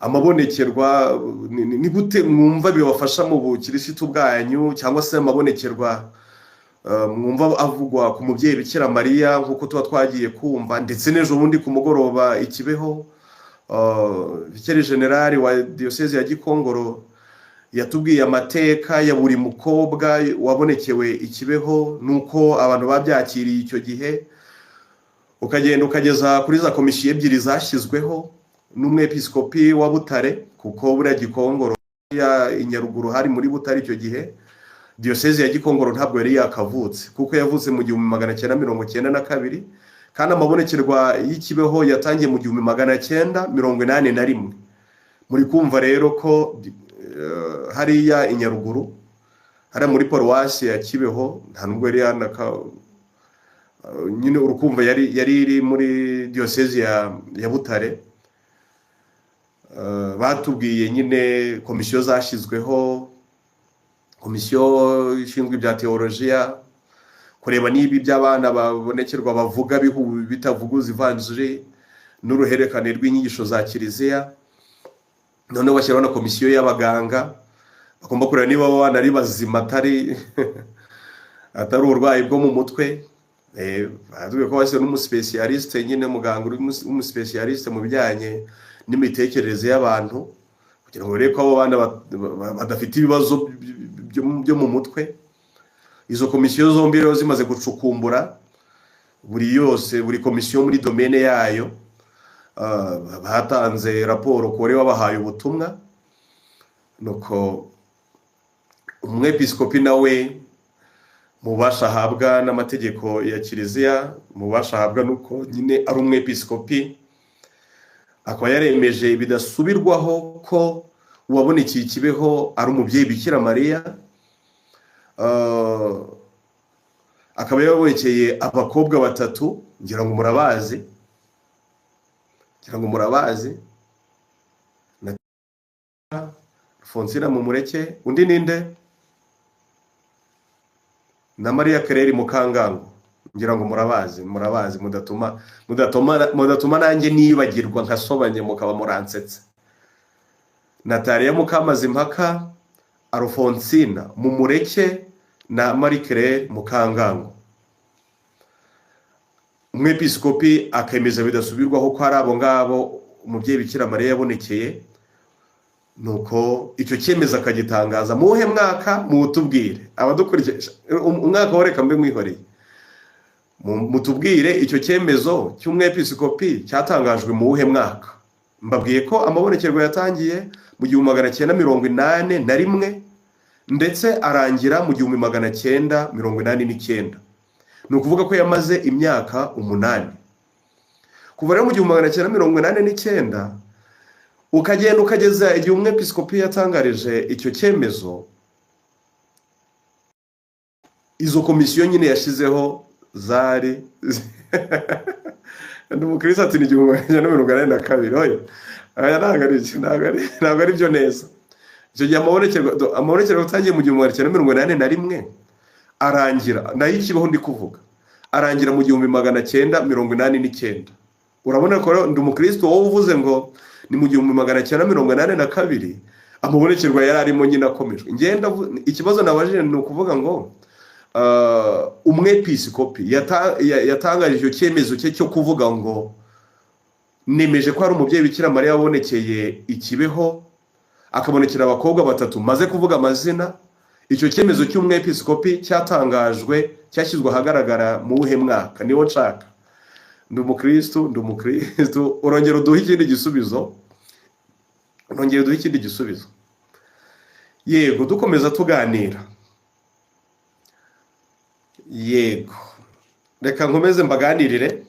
Amabonekerwa ni gute mwumva bibafasha mu bukirisitu bwanyu, cyangwa se amabonekerwa mwumva avugwa ku mubyeyi Bikira Mariya, nk'uko tuba twagiye kumva, ndetse n'ejo bundi ku mugoroba i Kibeho, Vicaire Général wa Diyoseze ya Gikongoro yatubwiye amateka ya buri mukobwa wabonekewe i Kibeho n'uko abantu babyakiriye icyo gihe, ukagenda ukageza kuri za komisiyo ebyiri zashyizweho n'umwepiskopi wa Butare, kuko buriya Gikongoro ya i Nyaruguru hari muri Butare. Icyo gihe Diyoseze ya Gikongoro ntabwo yari yakavutse, kuko yavutse mu 1992, kandi amabonekerwa y'i Kibeho yatangiye mu 1981. Muri kumva rero ko hariya i Nyaruguru, hariya muri paruwasi ya Kibeho, nta nubwo yari yanaka nyine, urukumva yari iri muri Diyoseze ya Butare. Batubwiye nyine komisiyo zashyizweho, komisiyo ishinzwe ibya teolojiya, kureba niba iby'abana babonekerwa bavuga bitavuguza ivanjiri n'uruhererekane rw'inyigisho za Kiliziya. Noneho bashyiraho na komisiyo y'abaganga bagomba kureba niba abo bana ari bazima, atari uburwayi bwo mu mutwe. Baratubwiye ko bashyizeho n'umusipesiyalisite nyine, muganga w'umusipesiyalisite mu bijyanye n'imitekerereze y'abantu, kugira ngo barebe ko abo bana badafite ibibazo byo mu mutwe. Izo komisiyo zombi rero zimaze gucukumbura, buri yose, buri komisiyo muri domaine yayo, batanze raporo ku wari wabahaye ubutumwa. Nuko umwepiskopi nawe, mu bubasha ahabwa n'amategeko ya Kiliziya, mu bubasha ahabwa nuko nyine ari umwepiskopi, akaba yaremeje bidasubirwaho ko uwabonekeye i Kibeho ari umubyeyi Bikira Mariya, akaba yabonekeye abakobwa batatu, ngira ngo murabazi, ngira ngo murabazi, na Alphonsine Mumureke, undi ninde, na Maria Claire Mukangango. Ngira ngo murabazi, murabazi, mudatuma nanjye nibagirwa nkasobanye mukaba muransetse. Nataliya Mukamazimpaka, Alphonsine Mumureke na Marie Claire Mukangango. Umwepiskopi akemeza bidasubirwaho ko ari abo ngabo umubyeyi Bikira Mariya yabonekeye, nuko icyo cyemezo akagitangaza muhe mwaka? Muwutubwire, abadukurikiye. Umwaka wo reka mbe mwihoreye. Mutubwire icyo cyemezo cy'umwepiskopi cyatangajwe mu wuhe mwaka? Mbabwiye ko amabonekerwa yatangiye mu 1981, ndetse arangira mu 1989. Ni ukuvuga ko yamaze imyaka 8. Kuva rero mu 1989 ukagenda ukageza igihe umwepiskopi yatangarije icyo cyemezo, izo komisiyo nyine yashyizeho zari. Ndi umukristo ati ni 1982. Oya, aya ntabwo ari icyo, ntabwo ari byo neza. Icyo gihe amabonekerwa atangiye mu 1981, arangira, nayo ikibaho ndi kuvuga, arangira mu 1989. Urabona ko rero ndi umukristo wowe uvuze ngo ni mu 1982, amabonekerwa yari arimo nyine akomejwe. Ngenda ikibazo nabajije ni ukuvuga ngo umwepiskopi yatangaje icyo cyemezo cye cyo kuvuga ngo nemeje ko hari umubyeyi Bikira Mariya wabonekeye i Kibeho, akabonekera abakobwa batatu maze kuvuga amazina. Icyo cyemezo cy'umwepiskopi cyatangajwe, cyashyizwe ahagaragara mu wuhe mwaka? Niwo nshaka. Ndi umukristo, ndi umukristo. Urongera uduhe ikindi gisubizo, urongera uduhe ikindi gisubizo. Yego, dukomeza tuganira. Yego, reka nkomeze mbaganirire.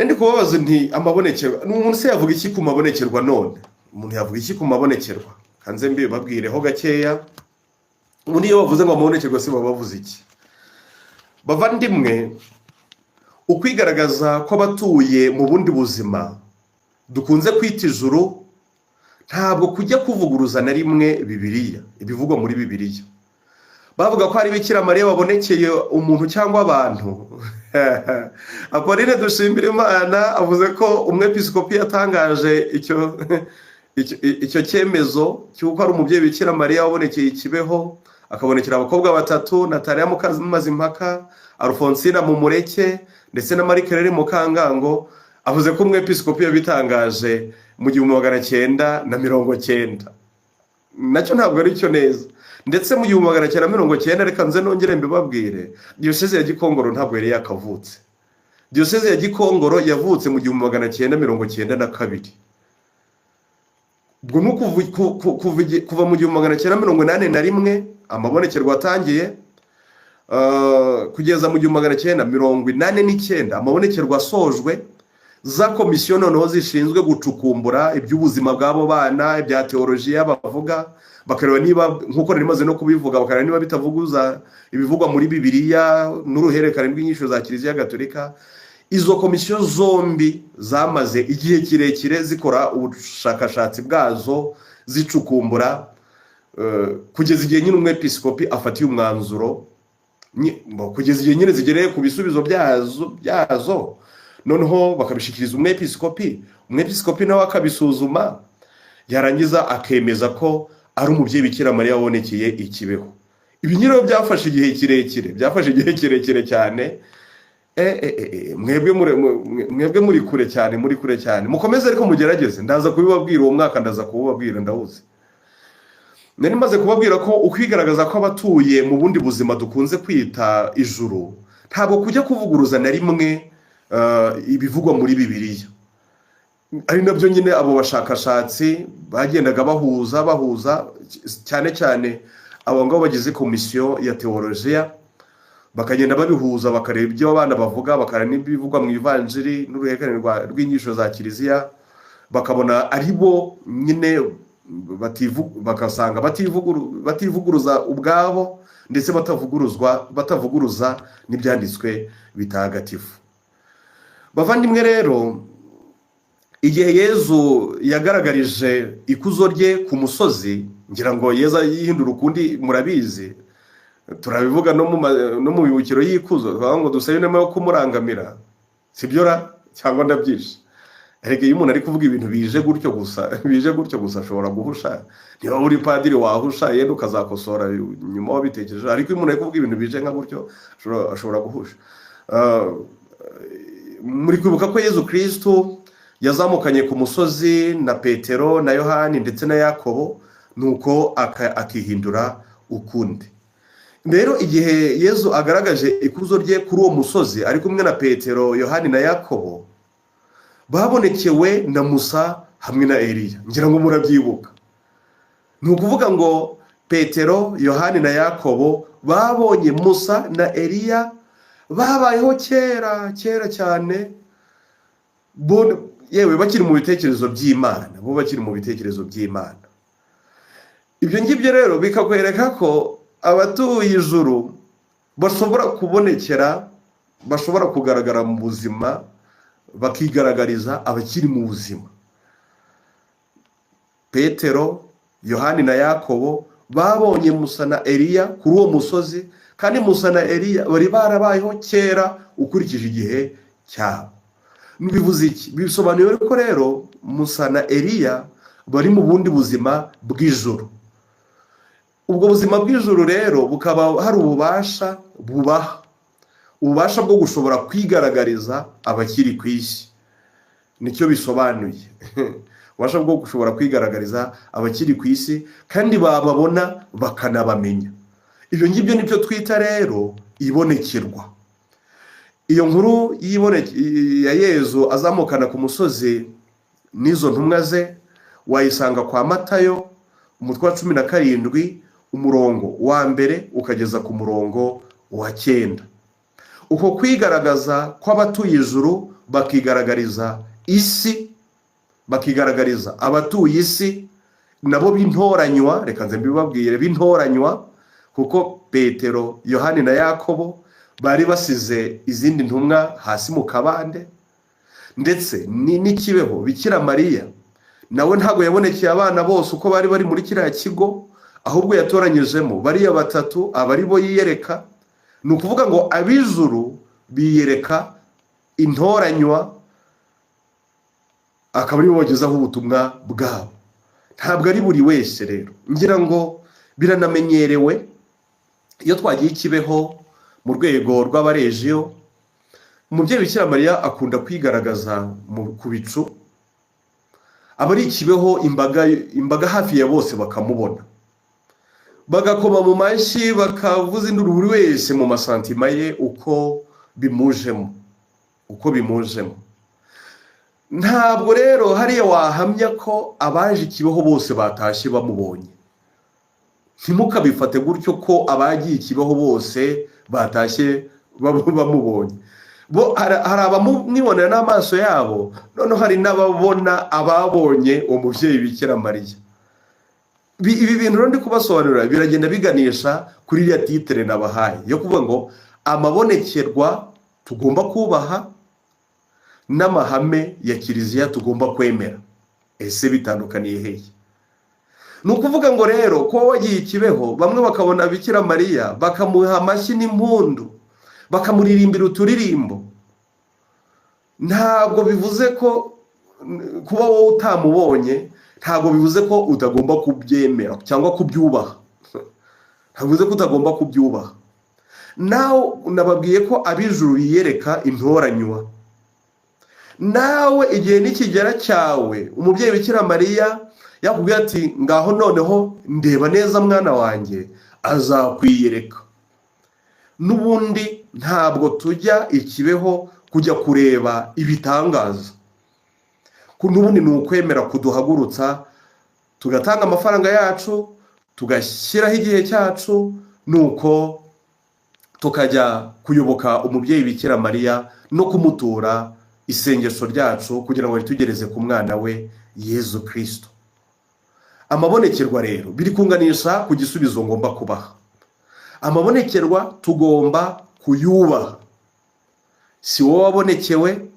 Ndi kubabaza nti amabonekerwa, umuntu se yavuga iki ku mabonekerwa? None umuntu yavuga iki ku mabonekerwa? Kanze mbibabwireho gakeya. Ubundi iyo bavuze ngo amabonekerwa se baba bavuze iki? Bavandimwe, ukwigaragaza kw'abatuye mu bundi buzima dukunze kwita ijuru ntabwo kujya kuvuguruza na rimwe Bibiliya, ibivugwa muri Bibiliya. Bavuga ko hari Bikira Mariya wabonekeye umuntu cyangwa abantu. Apolline dushimira Imana avuze ko umwepiskopi yatangaje icyo. Icyo cyemezo cy'uko ari umubyeyi Bikira Mariya wabonekeye i Kibeho, akabonekera abakobwa batatu, Nataliya Mukazimpaka, Alphonsine Mumureke ndetse na Marie Claire Mukangango, avuze ko umwepiskopi yabitangaje mu 1990. Nacyo ntabwo ari cyo neza. Ndetse mu 1990, reka nze nongere mbibabwire, Diyoseze ya Gikongoro ntabwo yari yakavutse. Diyoseze ya Gikongoro yavutse mu 1992. Ubwo ni kuva mu 1981 amabonekerwa atangiye, kugeza mu 1989 amabonekerwa asojwe, za komisiyo noneho zishinzwe gucukumbura iby'ubuzima bw'abo bana, ibya teolojiya bavuga, bakareba niba, nk'uko nari maze no kubivuga, bakareba niba bitavuguza ibivugwa muri Bibiliya n'uruhererekane rw'inyigisho za Kiliziya Gatolika. Izo komisiyo zombi zamaze igihe kirekire zikora ubushakashatsi bwazo, zicukumbura, kugeza igihe nyine umwepiskopi afatiye umwanzuro, kugeza igihe nyine zigereye ku bisubizo byazo, noneho bakabishyikiriza umwepiskopi. Umwepiskopi nawe akabisuzuma, yarangiza akemeza ko ari umubyeyi Bikira Mariya wabonekeye i Kibeho. Ibi nyine byafashe igihe kirekire, byafashe igihe kirekire cyane. Mwebwe muri kure cyane, muri kure cyane. Mukomeze ariko mugerageze, ndaza kubibabwira uwo mwaka, ndaza kuwubabwira, ndawuzi. Nari maze kubabwira ko ukwigaragaza kw'abatuye mu bundi buzima dukunze kwita ijuru ntabwo kujya kuvuguruza na rimwe ibivugwa muri Bibiliya, ari nabyo nyine abo bashakashatsi bagendaga bahuza, cyane cyane abo ngabo bagize komisiyo ya teolojiya, bakagenda babihuza, bakareba ibyo abana bavuga, bakareba n'ibivugwa mu Ivanjiri n'uruhererekane rw'inyigisho za Kiliziya, bakabona ari bo nyine bakasanga bativuguruza ubwabo, ndetse batavuguruza n'ibyanditswe bitagatifu. Bavandimwe rero, igihe Yezu yagaragarije ikuzo rye ku musozi, ngira ngo Yezu yihindura ukundi, murabizi, turabivuga no mu mibukiro y'ikuzo, twavuga ngo dusabe inema yo kumurangamira. Sibyo ra, cyangwa ndabyishe? Erega iyo umuntu ari kuvuga ibintu bije gutyo gusa, bije gutyo gusa, ashobora guhusha. Niba uri padiri wahusha, yenda ukazakosora nyuma wabitekereje, ariko iyo umuntu ari kuvuga ibintu bije nka gutyo ashobora guhusha. Muri kwibuka ko Yezu Kirisitu yazamukanye ku musozi na Petero na Yohani ndetse na Yakobo, nuko akihindura ukundi. Rero igihe Yezu agaragaje ikuzo rye kuri uwo musozi ari kumwe na Petero, Yohani na Yakobo, babonekewe na Musa hamwe na Eliya. Ngira ngo murabyibuka. Ni ukuvuga ngo Petero, Yohani na Yakobo babonye Musa na Eliya babayeho kera kera cyane, yewe bakiri mu bitekerezo by'Imana, bo bakiri mu bitekerezo by'Imana. Ibyo ngibyo rero bikakwereka ko abatuye ijuru bashobora kubonekera, bashobora kugaragara mu buzima, bakigaragariza abakiri mu buzima. Petero, Yohani na Yakobo babonye Musa na Eliya kuri uwo musozi, kandi Musa na Eliya bari barabayeho kera ukurikije igihe cyabo. Bivuze iki? Bisobanuye ko rero Musa na Eliya bari mu bundi buzima bw'ijuru. Ubwo buzima bw'ijuru rero bukaba hari ububasha bubaha, ububasha bwo gushobora kwigaragariza abakiri ku isi. Nicyo bisobanuye, ububasha bwo gushobora kwigaragariza abakiri ku isi, kandi bababona bakanabamenya. Ibyo ngibyo nibyo twita rero ibonekerwa. Iyo nkuru ya Yezu azamukana ku musozi n'izo ntumwa ze wayisanga kwa Matayo, umutwe wa 17, umurongo wa 1 ukageza ku murongo wa 9. Uko kwigaragaza kw'abatuye ijuru bakigaragariza isi, bakigaragariza abatuye isi nabo b'intoranywa, reka nze mbibabwire, b'intoranywa, kuko Petero, Yohani na Yakobo bari basize izindi ntumwa hasi mu kabande. Ndetse n'ikibeho Bikira Mariya nawe ntabwo yabonekeye abana bose uko bari bari muri kiriya kigo, ahubwo yatoranyijemo bariya batatu aba ari bo yiyereka. Ni ukuvuga ngo ab'ijuru biyereka intoranywa, akaba aribo bagezaho ubutumwa bwabo. Ntabwo ari buri wese rero, ngira ngo biranamenyerewe iyo twagiye i Kibeho mu rwego rw'abarejiyo, umubyeyi Bikira Mariya akunda kwigaragaza ku bicu, abari i Kibeho imbaga hafi ya bose bakamubona, bagakoma mu mashyi, bakavuza induru, buri wese mu masantima ye uko bimujemo, uko bimujemo. Ntabwo rero hariya wahamya ko abaje i Kibeho bose batashye bamubonye. Ntimukabifate gutyo ko abagiye i Kibeho bose batashye bamubonye. Bo hari abamwibonera n'amaso yabo, noneho hari n'ababona ababonye uwo mubyeyi Bikira Mariya. Ibi bintu rero ndi kubasobanurira biragenda biganisha kuri iriya titre nabahaye yo kuvuga ngo amabonekerwa tugomba kubaha n'amahame ya kiliziya tugomba kwemera. Ese bitandukaniye hehe? Ni ukuvuga ngo rero kuba wagiye i Kibeho, bamwe bakabona Bikira Mariya bakamuha amashyi n'impundu, bakamuririmbira uturirimbo, ntabwo bivuze ko kuba wowe utamubonye, ntabwo bivuze ko utagomba kubyemera cyangwa kubyubaha. Ntabwo bivuze ko utagomba kubyubaha. Nawe nababwiye ko ab'ijuru biyereka intoranywa. Nawe igihe nikigera cyawe, umubyeyi Bikira Mariya yakubwiye ati ngaho noneho ndeba neza mwana wanjye, azakwiyereka. N'ubundi ntabwo tujya i Kibeho kujya kureba ibitangaza, n'ubundi ni ukwemera kuduhagurutsa, tugatanga amafaranga yacu, tugashyiraho igihe cyacu, nuko tukajya kuyoboka umubyeyi Bikira Mariya no kumutura isengesho ryacu kugira ngo ritugereze ku mwana we Yezu Kristo. Amabonekerwa rero biri kunganisha ku gisubizo ngomba kubaha. Amabonekerwa tugomba kuyubaha. Si wowe wabonekewe,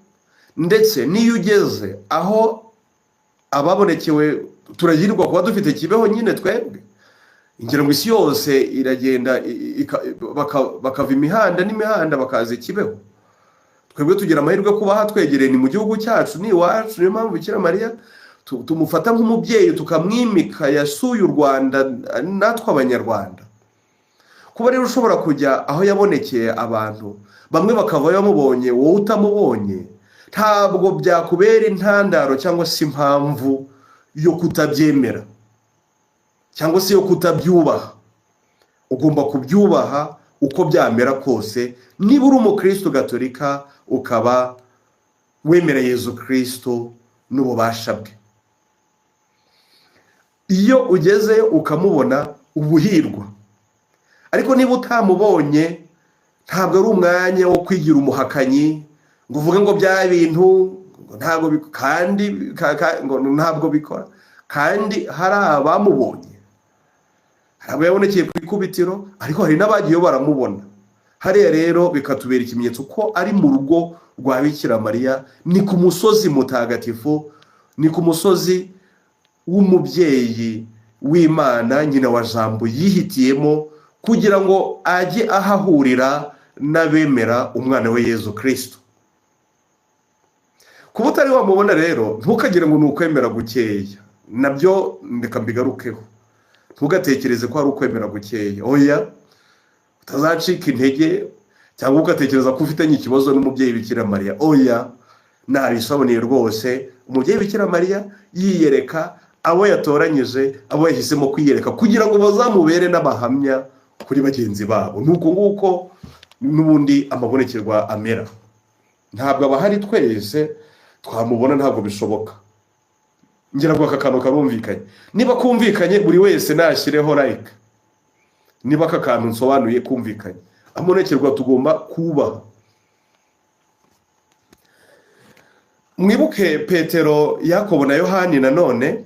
ndetse n'iyo ugeze aho ababonekewe, turagirwa kuba dufite Kibeho nyine twebwe, ngira ngo isi yose iragenda bakava imihanda n'imihanda bakaza i Kibeho. Twebwe tugira amahirwe kuba hatwegereye, ni mu gihugu cyacu, ni iwacu. Niyo mpamvu Bikira Mariya tumufata nk'umubyeyi, tukamwimika, yasuye u Rwanda natwe Abanyarwanda. Kuba rero ushobora kujya aho yabonekeye abantu, bamwe bakava bamubonye wowe utamubonye, ntabwo byakubera intandaro cyangwa se impamvu yo kutabyemera cyangwa se yo kutabyubaha. Ugomba kubyubaha uko byamera kose, niba uri umukristo gatolika ukaba wemera Yezu Kristo n'ububasha bwe. Iyo ugezeyo ukamubona ubuhirwa, ariko niba utamubonye ntabwo ari umwanya wo kwigira umuhakanyi ngo uvuge ngo bya bintu ngo ntabwo kandi ngo ntabwo bikora, kandi hari abamubonye, hari abo yabonekeye ku ikubitiro, ariko hari n'abagiyeyo baramubona. Hariya rero bikatubera ikimenyetso ko ari mu rugo rwa Bikira Mariya, ni ku musozi mutagatifu, ni ku musozi w'umubyeyi w'Imana, nyina wa Jambo, yihitiyemo kugira ngo ajye ahahurira n'abemera umwana we Yezu Kristo. Kuba utari wamubona rero, ntukagire ngo ni ukwemera gukeya, nabyo reka mbigarukeho. Ntugatekereze ko ari ukwemera gukeya, oya, utazacika intege cyangwa ugatekereza ko ufitanye ikibazo n'umubyeyi Bikira Mariya, oya. Nabisobanuye rwose, umubyeyi Bikira Mariya yiyereka abo yatoranyije, abo yahisemo kwiyereka kugira ngo bazamubere n'abahamya kuri bagenzi babo. Ni uko nguko n'ubundi amabonekerwa amera. Ntabwo abahari twese twamubona, ntabwo bishoboka. Ngira ngo aka kantu karumvikanye. Niba kumvikanye, buri wese nashyireho like niba aka kantu nsobanuye kumvikanye. Amabonekerwa tugomba kubaha. Mwibuke Petero, Yakobo na Yohani nanone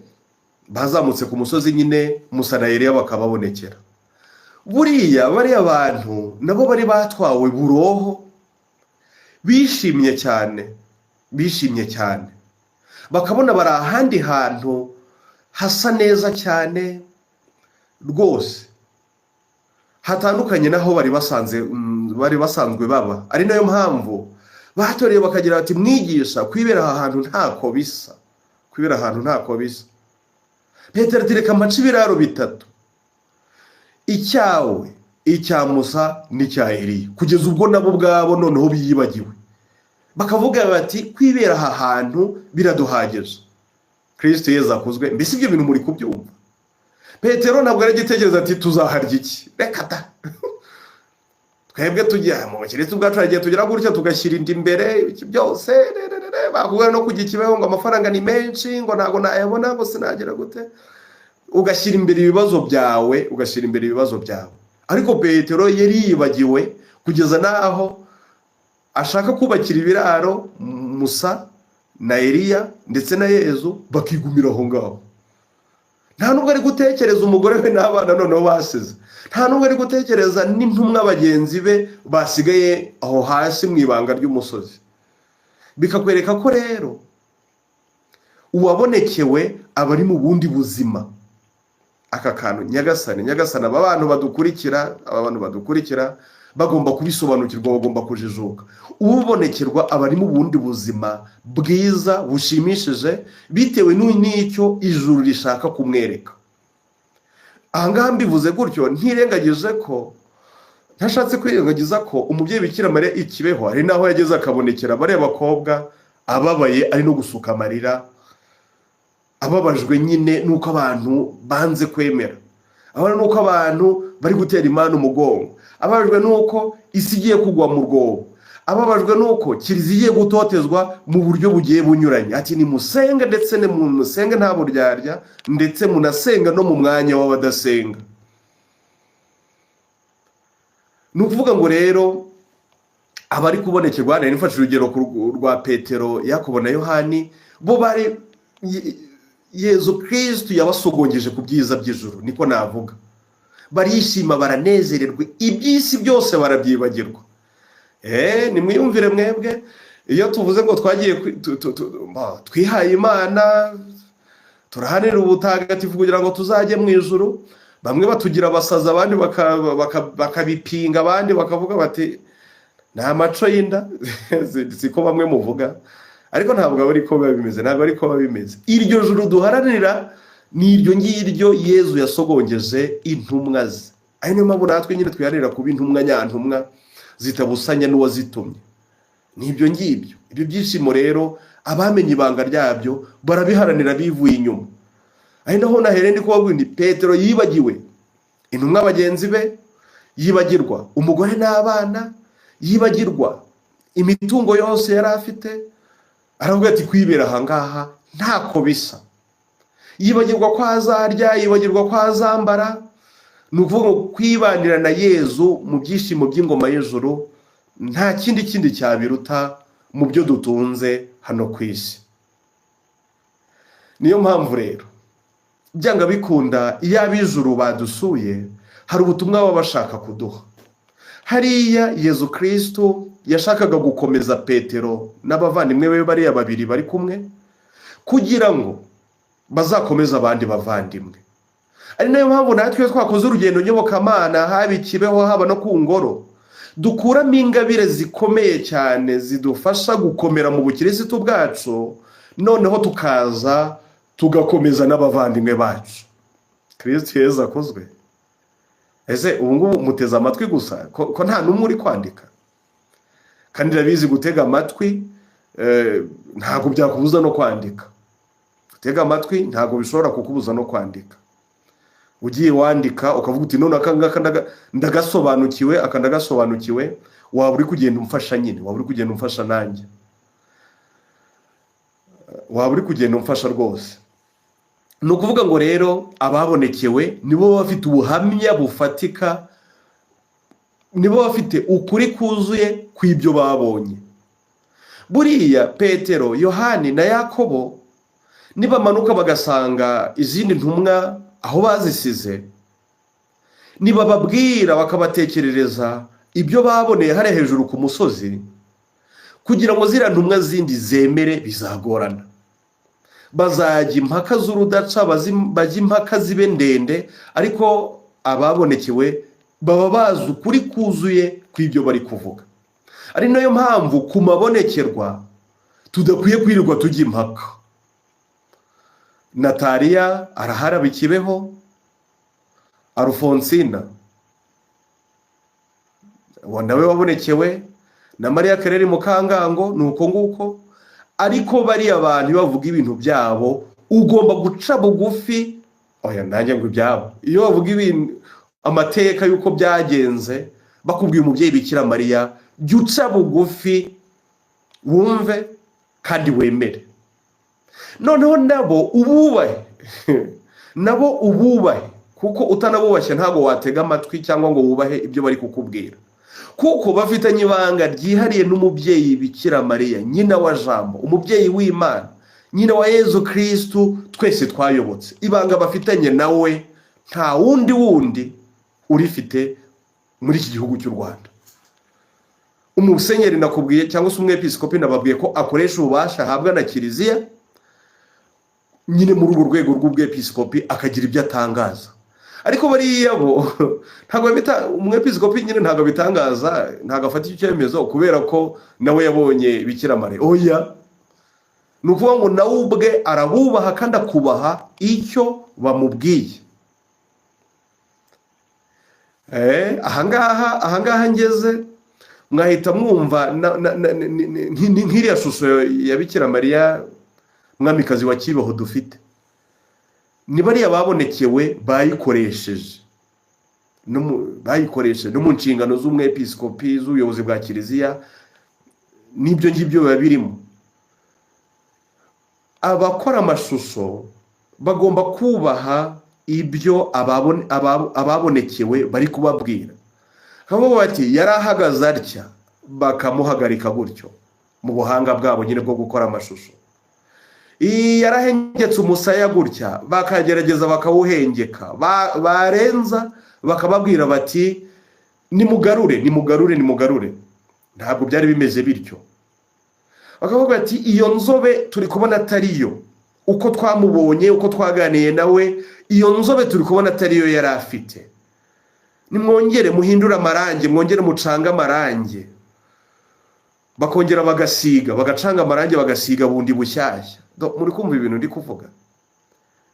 bazamutse ku musozi nyine, Musa na Eliya bakababonekera. Buriya bariya bantu nabo bari batwawe buroho, bishimye cyane, bishimye cyane, bakabona bari ahandi hantu hasa neza cyane rwose, hatandukanye n'aho bari basanzwe baba. Ari nayo mpamvu batoreye bakagira bati mwigisha, kwibera aha hantu ntako bisa, kwibera ahantu ntako bisa. Petero ati: "Reka mpace ibiraro bitatu, icyawe, icya Musa n'icya Eliya," kugeza ubwo nabo ubwabo noneho biyibagiwe, bakavuga bati: "Kwibera aha hantu biraduhagije." Kirisito Yezu akuzwe. Mbese ibyo bintu muri kubyumva? Petero ntabwo yari agitekereza ati: "Tuzaharya iki?" Reka da! Twebwe tujya mu bakirisitu ubwacu, hari igihe tugira gutya tugashyira inda imbere, iki byose bakubwira no kujya ikibeho ngo amafaranga ni menshi, ngo ntabwo nayabona, ngo sinagira gute, ugashyira imbere ibibazo byawe, ugashyira imbere ibibazo byawe. Ariko Petero yari yibagiwe kugeza n'aho ashaka kubakira ibiraro Musa na Eliya ndetse na Yezu, bakigumira aho ngaho. Nta nubwo ari gutekereza umugore we n'abana noneho basize, nta nubwo ari gutekereza n'intumwa bagenzi be basigaye aho hasi mu ibanga ry'umusozi. Bikakwereka ko rero uwabonekewe aba ari mu bundi buzima. Aka kantu, Nyagasani, Nyagasani, aba bantu badukurikira, aba bantu badukurikira bagomba kubisobanukirwa, bagomba kujijuka. Ubonekerwa aba ari mu bundi buzima bwiza bushimishije, bitewe n'icyo ijuru rishaka kumwereka. Ahangaha mbivuze gutyo ntirengagije ko, ntashatse kwirengagiza ko umubyeyi Bikira Mariya i Kibeho hari n'aho yageze akabonekera bariya bakobwa ababaye, ari no gusuka amarira, ababajwe nyine n'uko abantu banze kwemera, ababajwe n'uko abantu bari gutera Imana umugongo, ababajwe n'uko isi igiye kugwa mu rwobo, ababajwe n'uko kiliziya igiye gutotezwa mu buryo bugiye bunyuranye, ati: "Nimusenge, ndetse musenge nta buryarya, ndetse munasenga no mu mwanya w'abadasenga." Ni ukuvuga ngo rero abari kubonekerwa, nari nifashe urugero rwa Petero, Yakobo na Yohani, bo bari Yezu Kirisitu yabasogongeje ku byiza by'ijuru, niko navuga. Barishima, baranezererwa, iby'isi byose barabyibagirwa. Nimwiyumvire mwebwe, iyo tuvuze ngo twagiye twihaye Imana, turahanira ubutagatifu kugira ngo tuzajye mu ijuru, bamwe batugira abasazi, abandi bakabipinga, abandi bakavuga bati: "Nta maco y'inda." Siko bamwe muvuga, ariko ntabwo aba ariko biba bimeze, ntabwo ariko biba bimeze. Iryo juru duharanira ni iryo ngiryo Yezu yasogongeje intumwa ze. Ari niyo mpamvu natwe nyine twiharanira kuba intumwa nyantumwa zitabusanya n'uwazitumye. Ni ibyo ngibyo. Ibyo byishimo rero, abamenye ibanga ryabyo barabiharanira bivuye inyuma. Ari naho nahereye ndi kubabwira nti: Petero yibagiwe intumwa bagenzi be, yibagirwa umugore n'abana, yibagirwa imitungo yose yari afite, aravuga ati: "Kwibera aha ngaha ntako bisa." Yibagirwa ko azarya, yibagirwa ko azambara. Ni ukuvuga ngo kwibanira na Yezu mu byishimo by'ingoma y'ijuru nta kindi kindi cyabiruta mu byo dutunze hano ku isi. Niyo mpamvu rero byanga bikunda, iyo ab'ijuru badusuye hari ubutumwa baba bashaka kuduha. Hariya Yezu Kirisitu yashakaga gukomeza Petero n'abavandimwe be bariya babiri bari kumwe, kugira ngo bazakomeze abandi bavandimwe. Ari nayo mpamvu natwe iyo twakoze urugendo nyobokamana, haba i Kibeho, haba no ku ngoro, dukuramo ingabire zikomeye cyane zidufasha gukomera mu bukirisitu bwacu, noneho tukaza tugakomeza n'abavandimwe bacu. Kirisitu Yezu akuzwe. Ese ubu ngubu muteze amatwi gusa, ko nta n'umwe uri kwandika? Kandi irabizi, gutega amatwi ntabwo byakubuza no kwandika. Gutega amatwi ntabwo bishobora kukubuza no kwandika. Ugiye wandika ukavuga uti: "None aka ngaka ndagasobanukiwe, aka ndagasobanukiwe," waba uri kugenda umfasha nyine, waba uri kugenda umfasha nanjye, waba uri kugenda umfasha rwose. Ni ukuvuga ngo rero ababonekewe nibo baba bafite ubuhamya bufatika, nibo bafite ukuri kuzuye kw'ibyo babonye. Buriya Petero, Yohani na Yakobo nibamanuka bagasanga izindi ntumwa aho bazisize, nibababwira bakabatekerereza ibyo baboneye hariya hejuru ku musozi, kugira ngo ziriya ntumwa zindi zemere bizagorana. Bazajya impaka z'urudaca, bajya impaka zibe ndende, ariko ababonekewe baba bazi ukuri kuzuye kw'ibyo bari kuvuga. Ari nayo mpamvu ku mabonekerwa tudakwiye kwirirwa tujya impaka. Nataliya arahari i Kibeho, Alfonsina uwo nawe wabonekewe na Mariya Kereri Mukangango, ni uko nguko. Ariko bariya bantu iyo bavuga ibintu byabo ugomba guca bugufi. Oya, nanjye ngo ibyabo, iyo bavuga ibintu, amateka y'uko byagenze, bakubwiye umubyeyi Bikira Mariya, jya uca bugufi wumve kandi wemere. Noneho nabo ububahe, nabo ububahe, kuko utanabubashye ntabwo watega amatwi cyangwa ngo wubahe ibyo bari kukubwira, kuko bafitanye ibanga ryihariye n'umubyeyi Bikira Mariya, nyina wa Jambo, umubyeyi w'Imana, nyina wa Yezu Kirisitu twese twayobotse. Ibanga bafitanye nawe nta wundi wundi urifite muri iki gihugu cy'u Rwanda. Umusenyeri nakubwiye cyangwa se umwepisikopi nababwiye ko akoresha ububasha ahabwa na Kiliziya nyine muri urwo rwego rw'ubwepisikopi, akagira ibyo atangaza. Ariko bariya bo ntabwo umwepisikopi nyine ntabwo abitangaza, ntabwo afata icyo cyemezo kubera ko nawe yabonye Bikira Mariya. Oya, ni ukuvuga ngo nawe ubwe arabubaha kandi akubaha icyo bamubwiye. Ahangaha ngeze mwahita mwumva nk'iriya shusho ya Bikira Mariya Mwamikazi wa Kibeho dufite, ni bariya babonekewe bayikoresheje, bayikoresheje no mu nshingano z'umwepisikopi, z'ubuyobozi bwa Kiliziya, n'ibyo ngibyo biba birimo. Abakora amashusho bagomba kubaha ibyo ababonekewe bari kubabwira. Bakavuga bati yari ahagaze atya, bakamuhagarika gutyo mu buhanga bwabo nyine bwo gukora amashusho. Iyi yarahengetse umusaya gutya, bakagerageza bakawuhengeka, barenza bakababwira bati nimugarure, nimugarure, nimugarure, ntabwo byari bimeze bityo. Bakavuga bati iyo nzobe turi kubona atariyo, uko twamubonye, uko twaganiye nawe, iyo nzobe turi kubona atariyo yari afite, nimwongere muhindure amarangi, mwongere mucange amarangi. Bakongera bagasiga, bagacanga amarangi, bagasiga bundi bushyashya. Muri kumva ibintu ndi kuvuga,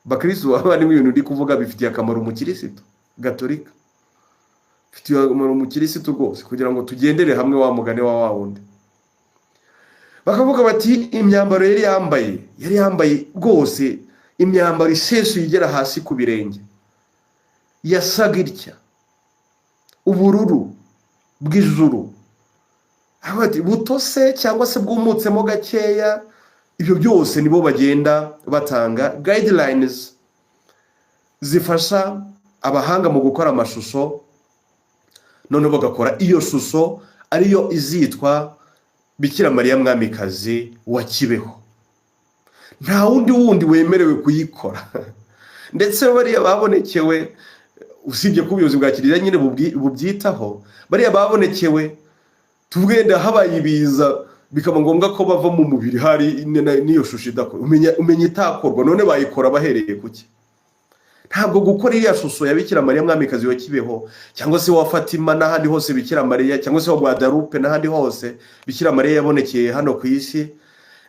bakirisitu bavandimwe? Ibintu ndi kuvuga bifitiye akamaro umukirisitu gatolika, bifitiye akamaro umukirisitu rwose, kugira ngo tugendere hamwe wa mugani wa wa wundi. Bakavuga bati imyambaro yari yambaye, yari yambaye rwose imyambaro isesuye igera hasi ku birenge, yasaga itya, ubururu bw'ijuru. Aho bati butose cyangwa se bwumutsemo gakeya. Ibyo byose nibo bagenda batanga guidelines zifasha abahanga mu gukora amashusho, noneho bagakora iyo shusho ariyo izitwa Bikira Mariya Mwamikazi wa Kibeho. Nta wundi wundi wemerewe kuyikora. Ndetse bariya babonekewe, usibye ko ubuyobozi bwa Kiliziya nyine bubyitaho, bariya babonekewe, tugenda habaye ibiza bikaba ngombwa ko bava mu mubiri, hari n'iyo shusho idakora, umenya itakorwa, none bayikora bahereye ku ki? Ntabwo gukora iriya shusho ya Bikira Mariya Mwamikazi wa Kibeho cyangwa se wa Fatima n'ahandi hose Bikira Mariya, cyangwa se wa Guadalupe n'ahandi hose Bikira Mariya yabonekeye hano ku isi,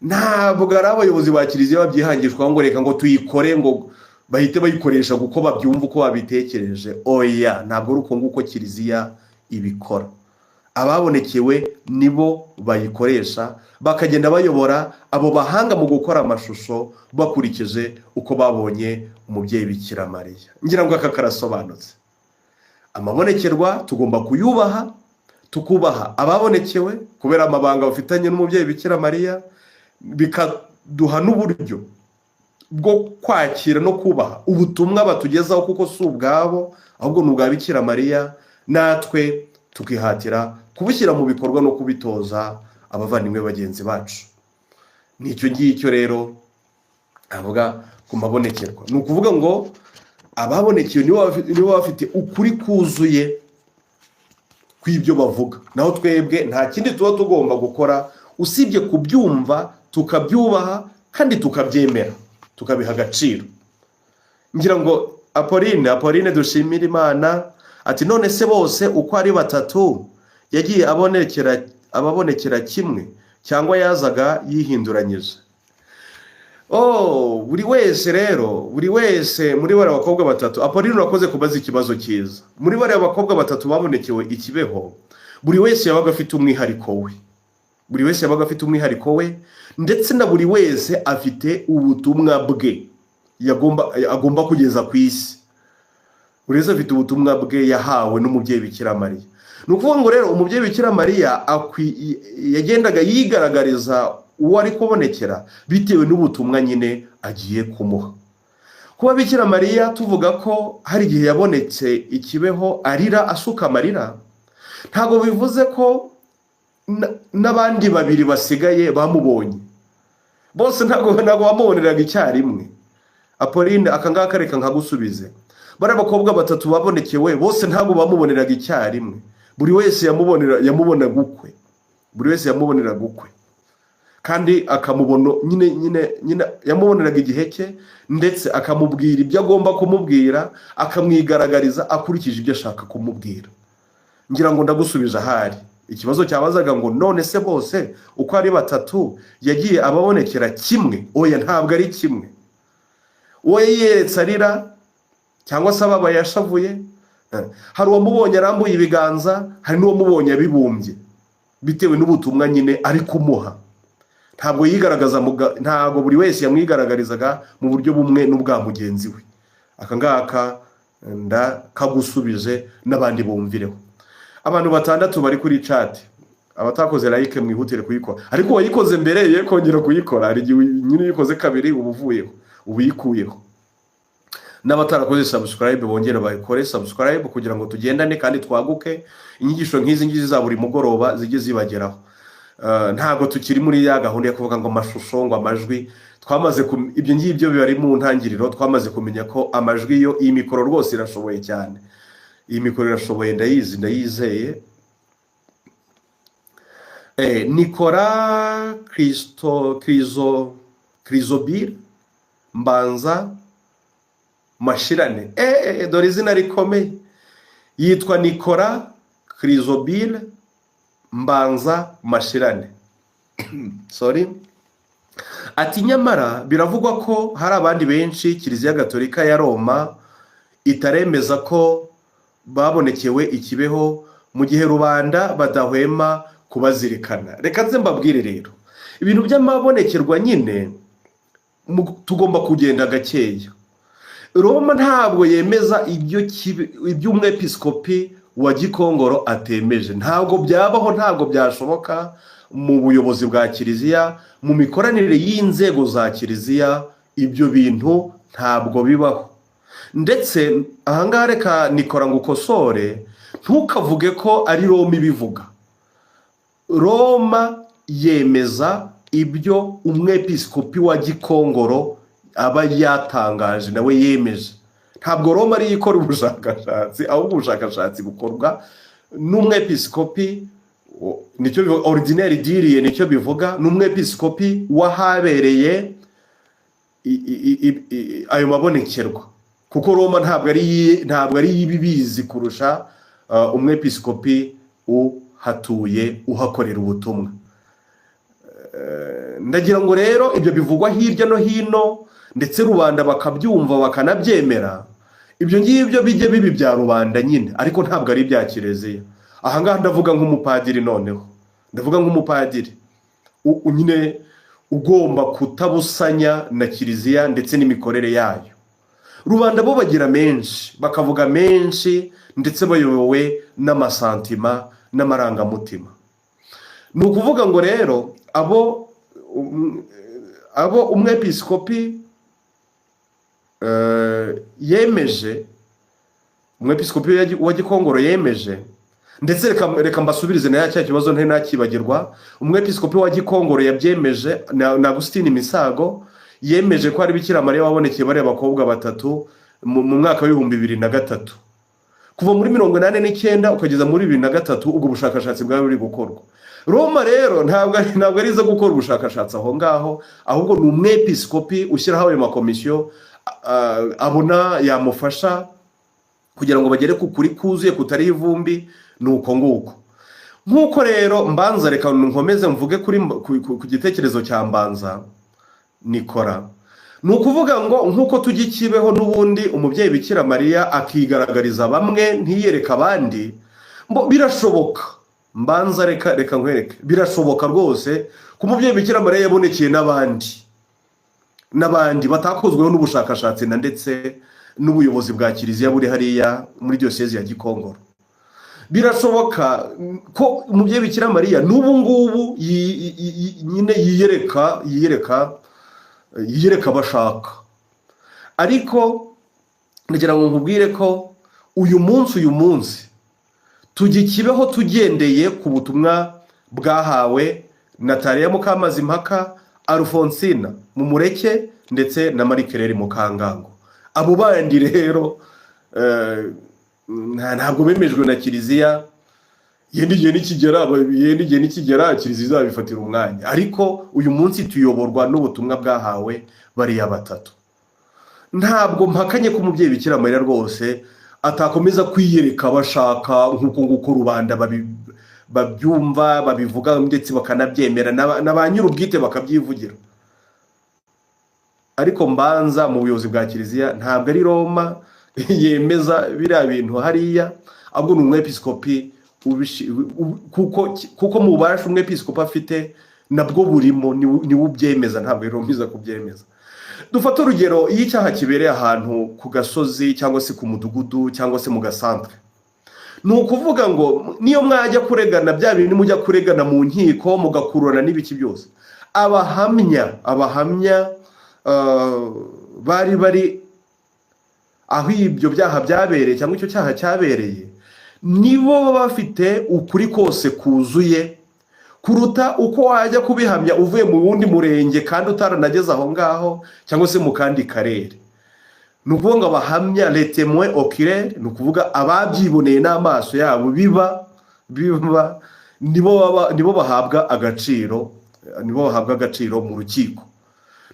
ntabwo ari abayobozi ba Kiliziya babyihangishwaho ngo reka ngo tuyikore, ngo bahite bayikoresha kuko babyumva uko babitekereje. Oya, ntabwo ari uko nguko Kiliziya ibikora. Ababonekewe nibo bayikoresha, bakagenda bayobora abo bahanga mu gukora amashusho bakurikije uko babonye umubyeyi Bikira Mariya. Ngira ngo aka karasobanutse. Amabonekerwa tugomba kuyubaha, tukubaha ababonekewe kubera amabanga bafitanye n'umubyeyi Bikira Mariya, bikaduha n'uburyo bwo kwakira no kubaha ubutumwa batugezaho, kuko si ubwabo ahubwo ni ubwa Bikira Mariya, natwe tukihatira kubushyira mu bikorwa no kubitoza abavandimwe bagenzi bacu. Ni icyo ngicyo rero avuga ku mabonekerwa. Ni ukuvuga ngo ababonekewe nibo baba bafite ukuri kuzuye kw'ibyo bavuga, naho twebwe nta kindi tuba tugomba gukora usibye kubyumva, tukabyubaha kandi tukabyemera, tukabiha agaciro. Ngira ngo Apolline dushimira Imana ati none se bose uko ari batatu yagiye abonekera, ababonekera kimwe cyangwa yazaga yihinduranyije? Oh, buri wese rero, buri wese muri bariya bakobwa batatu, Apolline urakoze kubaza ikibazo cyiza. Muri bariya bakobwa batatu babonekewe i Kibeho, buri wese yabaga afite umwihariko we. Buri wese yabaga afite umwihariko we, ndetse na buri wese afite ubutumwa bwe agomba kugeza ku isi. Buri wese afite ubutumwa bwe yahawe n'umubyeyi Bikira Mariya. Ni ukuvuga ngo rero umubyeyi Bikira Mariya yagendaga yigaragariza uwo ari kubonekera bitewe n'ubutumwa nyine agiye kumuha. Kuba Bikira Mariya tuvuga ko hari igihe yabonetse i Kibeho arira, asuka amarira, ntabwo bivuze ko n'abandi babiri basigaye bamubonye bose. Ntabwo bamuboneraga icyarimwe. Apolline, aka ngaka reka nkagusubize. Bariya bakobwa batatu babonekewe bose ntabwo bamuboneraga icyarimwe. Buri wese yamubonaga ukwe, buri wese yamuboneraga ukwe, kandi akamubona nyine yamuboneraga igihe cye, ndetse akamubwira ibyo agomba kumubwira, akamwigaragariza akurikije ibyo ashaka kumubwira. Ngira ngo ndagusubije ahari ikibazo cyabazaga ngo: "None se bose uko ari batatu yagiye ababonekera kimwe?" Oya, ntabwo ari kimwe. Uwo yiyeretse arira cyangwa se ababaye, yashavuye, hari uwamubonye arambuye ibiganza, hari n'uwamubonye abibumbye, bitewe n'ubutumwa nyine ari kumuha. Ntabwo yigaragaza, ntabwo buri wese yamwigaragarizaga mu buryo bumwe n'ubwa mugenzi we. Aka ngaka ndakagusubije, n'abandi bumvireho. Abantu batandatu bari kuri chat, abatakoze like mwihutire kuyikora, ariko uwayikoze mbere ye kongera kuyikora. Hari igihe nyine uyikoze kabiri uba uvuyeho, uba uyikuyeho. N'abatarakoze subscribe bongere bayikore subscribe kugira ngo tugendane kandi twaguke, inyigisho nk'izi ngizi za buri mugoroba zijye zibageraho. Ntabwo tukiri muri ya gahunda yo kuvuga ngo amashusho, ngo amajwi. Twamaze ibyo ngibyo biba ari mu ntangiriro. Twamaze kumenya ko amajwi yo, iyi mikoro rwose irashoboye cyane. Iyi mikoro irashoboye, ndayizi, ndayizeye. Nikora Kristo Krizo Krizobir Mbanza Mashirane, dore izina rikomeye, yitwa Nikora Krizobir Mbanza Mashirane, sorry. Ati: "Nyamara biravugwa ko hari abandi benshi Kiliziya Gatolika ya Roma itaremeza ko babonekewe i Kibeho, mu gihe rubanda badahwema kubazirikana." Reka nze mbabwire rero, ibintu by'amabonekerwa nyine tugomba kugenda gakeya. Roma ntabwo yemeza ibyo umwepiskopi wa Gikongoro atemeje. Ntabwo byabaho, ntabwo byashoboka mu buyobozi bwa kiliziya, mu mikoranire y'inzego za kiliziya, ibyo bintu ntabwo bibaho. Ndetse ahangaha reka Nikora ngo ukosore, ntukavuge ko ari Roma ibivuga. Roma yemeza ibyo umwepiskopi wa Gikongoro aba yatangaje, nawe yemeje. Ntabwo Roma ariyo ikora ubushakashatsi, ahubwo ubushakashatsi bukorwa n'umwepiskopi, nicyo bivuga ordinaire diriye, nicyo bivuga, n'umwepiskopi w'ahabereye ayo mabonekerwa, kuko Roma ntabwo ari ibibizi kurusha umwepiskopi uhatuye, uhakorera ubutumwa. Ndagira ngo rero ibyo bivugwa hirya no hino, ndetse rubanda bakabyumva bakanabyemera, ibyo ngibyo bijye biba ibya rubanda nyine, ariko ntabwo ari ibya kiliziya. Ahangaha ndavuga nk'umupadiri, noneho ndavuga nk'umupadiri nyine ugomba kutabusanya na kiliziya ndetse n'imikorere yayo. Rubanda bo bagira menshi, bakavuga menshi, ndetse bayobowe n'amasantima n'amarangamutima. Ni ukuvuga ngo rero abo umwepiskopi yemeje, umwepiskopi wa Gikongoro yemeje, ndetse reka mbasubirize na cya kibazo ntari nakibagirwa. Umwepiskopi wa Gikongoro yabyemeje na Agusitini Misago, yemeje ko ari Bikira Mariya wabonekeye bariya bakobwa batatu mu mwaka wa 2003. Kuva muri 89 ukageza muri 2003, ubwo bushakashatsi bwari buri gukorwa. Roma rero ntabwo ari izo gukora ubushakashatsi aho ngaho, ahubwo ni umwepiskopi ushyiraho ayo makomisiyo abona yamufasha kugira ngo bagere ku kuri kuzuye kutariho ivumbi. Ni uko nguko. Nk'uko rero Mbanza, reka nkomeze mvuge kuri ku gitekerezo cya Mbanza Nikora. Ni ukuvuga ngo nk'uko tujya i Kibeho n'ubundi umubyeyi Bikira Mariya akigaragariza bamwe ntiyereke abandi, birashoboka. Mbanza reka nkwereke, birashoboka rwose ko umubyeyi Bikira Mariya yabonekeye n'abandi batakozweho n'ubushakashatsi na ndetse n'ubuyobozi bwa kiliziya buri hariya muri diyosezi ya Gikongoro. Birashoboka ko umubyeyi Bikira Mariya n'ubu ngubu nyine yiyereka abashaka. Ariko ndagira ngo nkubwire ko uyu munsi tujya i Kibeho tugendeye ku butumwa bwahawe Nataliya Mukamazimpaka, Alphonsine Mumureke ndetse na Marie Claire Mukangango. Abo bandi rero ntabwo bemejwe na kiliziya. Yenda igihe nikigera kiliziya izabifatira umwanya, ariko uyu munsi tuyoborwa n'ubutumwa bwahawe bariya batatu. Ntabwo mpakanye ko umubyeyi Bikira Mariya rwose atakomeza kwiyereka bashaka nk'uko nguko rubanda babyumva, babivuga ndetse bakanabyemera, na ba nyir'ubwite bakabyivugira. Ariko mbanza mu buyobozi bwa kiliziya ntabwo ari Roma yemeza biriya bintu hariya, ahubwo ni umwepiskopi kuko mu bubasha umwepiskopi afite nabwo burimo, niwe ubyemeza, ntabwo ari Roma iza kubyemeza. Dufate urugero: iyo icyaha kibereye ahantu ku gasozi cyangwa se ku mudugudu cyangwa se mu gasantere, ni ukuvuga ngo niyo mwajya kuregana, bya bintu mujya kuregana mu nkiko mugakururana n'ibiki byose, abahamya bari bari aho ibyo byaha byabereye cyangwa icyo cyaha cyabereye, nibo baba bafite ukuri kose kuzuye kuruta uko wajya kubihamya uvuye mu wundi murenge kandi utaranageze aho ngaho cyangwa se mu kandi karere. Ni ukuvuga ngo abahamya, les témoins oculaires, ni ukuvuga ababyiboneye n'amaso yabo biba, nibo bahabwa agaciro, nibo bahabwa agaciro mu rukiko.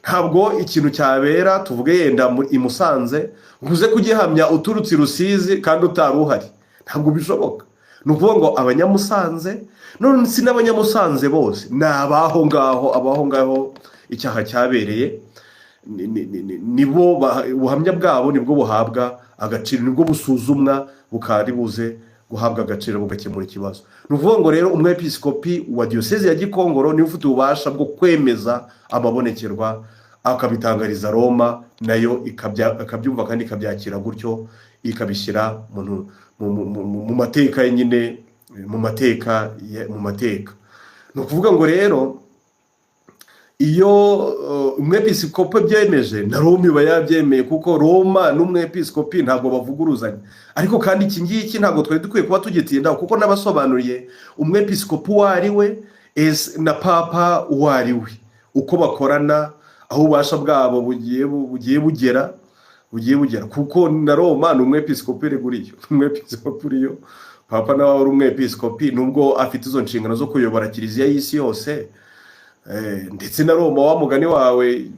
Ntabwo ikintu cyabera, tuvuge yenda i Musanze, ngo uze kugihamya uturutse i Rusizi kandi utari uhari, ntabwo bishoboka. Ni ukuvuga ngo Abanyamusanze, none si n'Abanyamusanze bose, ni abaho ngaho, abaho ngaho icyaha cyabereye, nibo ubuhamya bwabo nibwo buhabwa agaciro, nibwo busuzumwa, bukaba buze guhabwa agaciro, bugakemura ikibazo. Ni ukuvuga ngo rero umwepiskopi wa diyosezi ya Gikongoro niwe ufite ububasha bwo kwemeza amabonekerwa, akabitangariza Roma, nayo ikabyumva kandi ikabyakira gutyo, ikabishyira mu mateka nyine, mu mateka. Ni ukuvuga ngo rero iyo umwepiskopi abyemeje, na Roma iba yabyemeye, kuko Roma n'umwepiskopi ntabwo bavuguruzanya. Ariko kandi iki ngiki ntabwo twari dukwiye kuba tugitindaho, kuko n'abasobanuriye umwepiskopi uwo ari we na papa uwo ari we, uko bakorana, aho ububasha bwabo bugiye bugera, kuko na Roma ni umwepiskopi uriyo, ni umwepiskopi uriyo. Papa nawe ari umwepiskopi, nubwo afite izo nshingano zo kuyobora kiliziya y'isi yose. Ndetse na Roma, wa mugani wawe,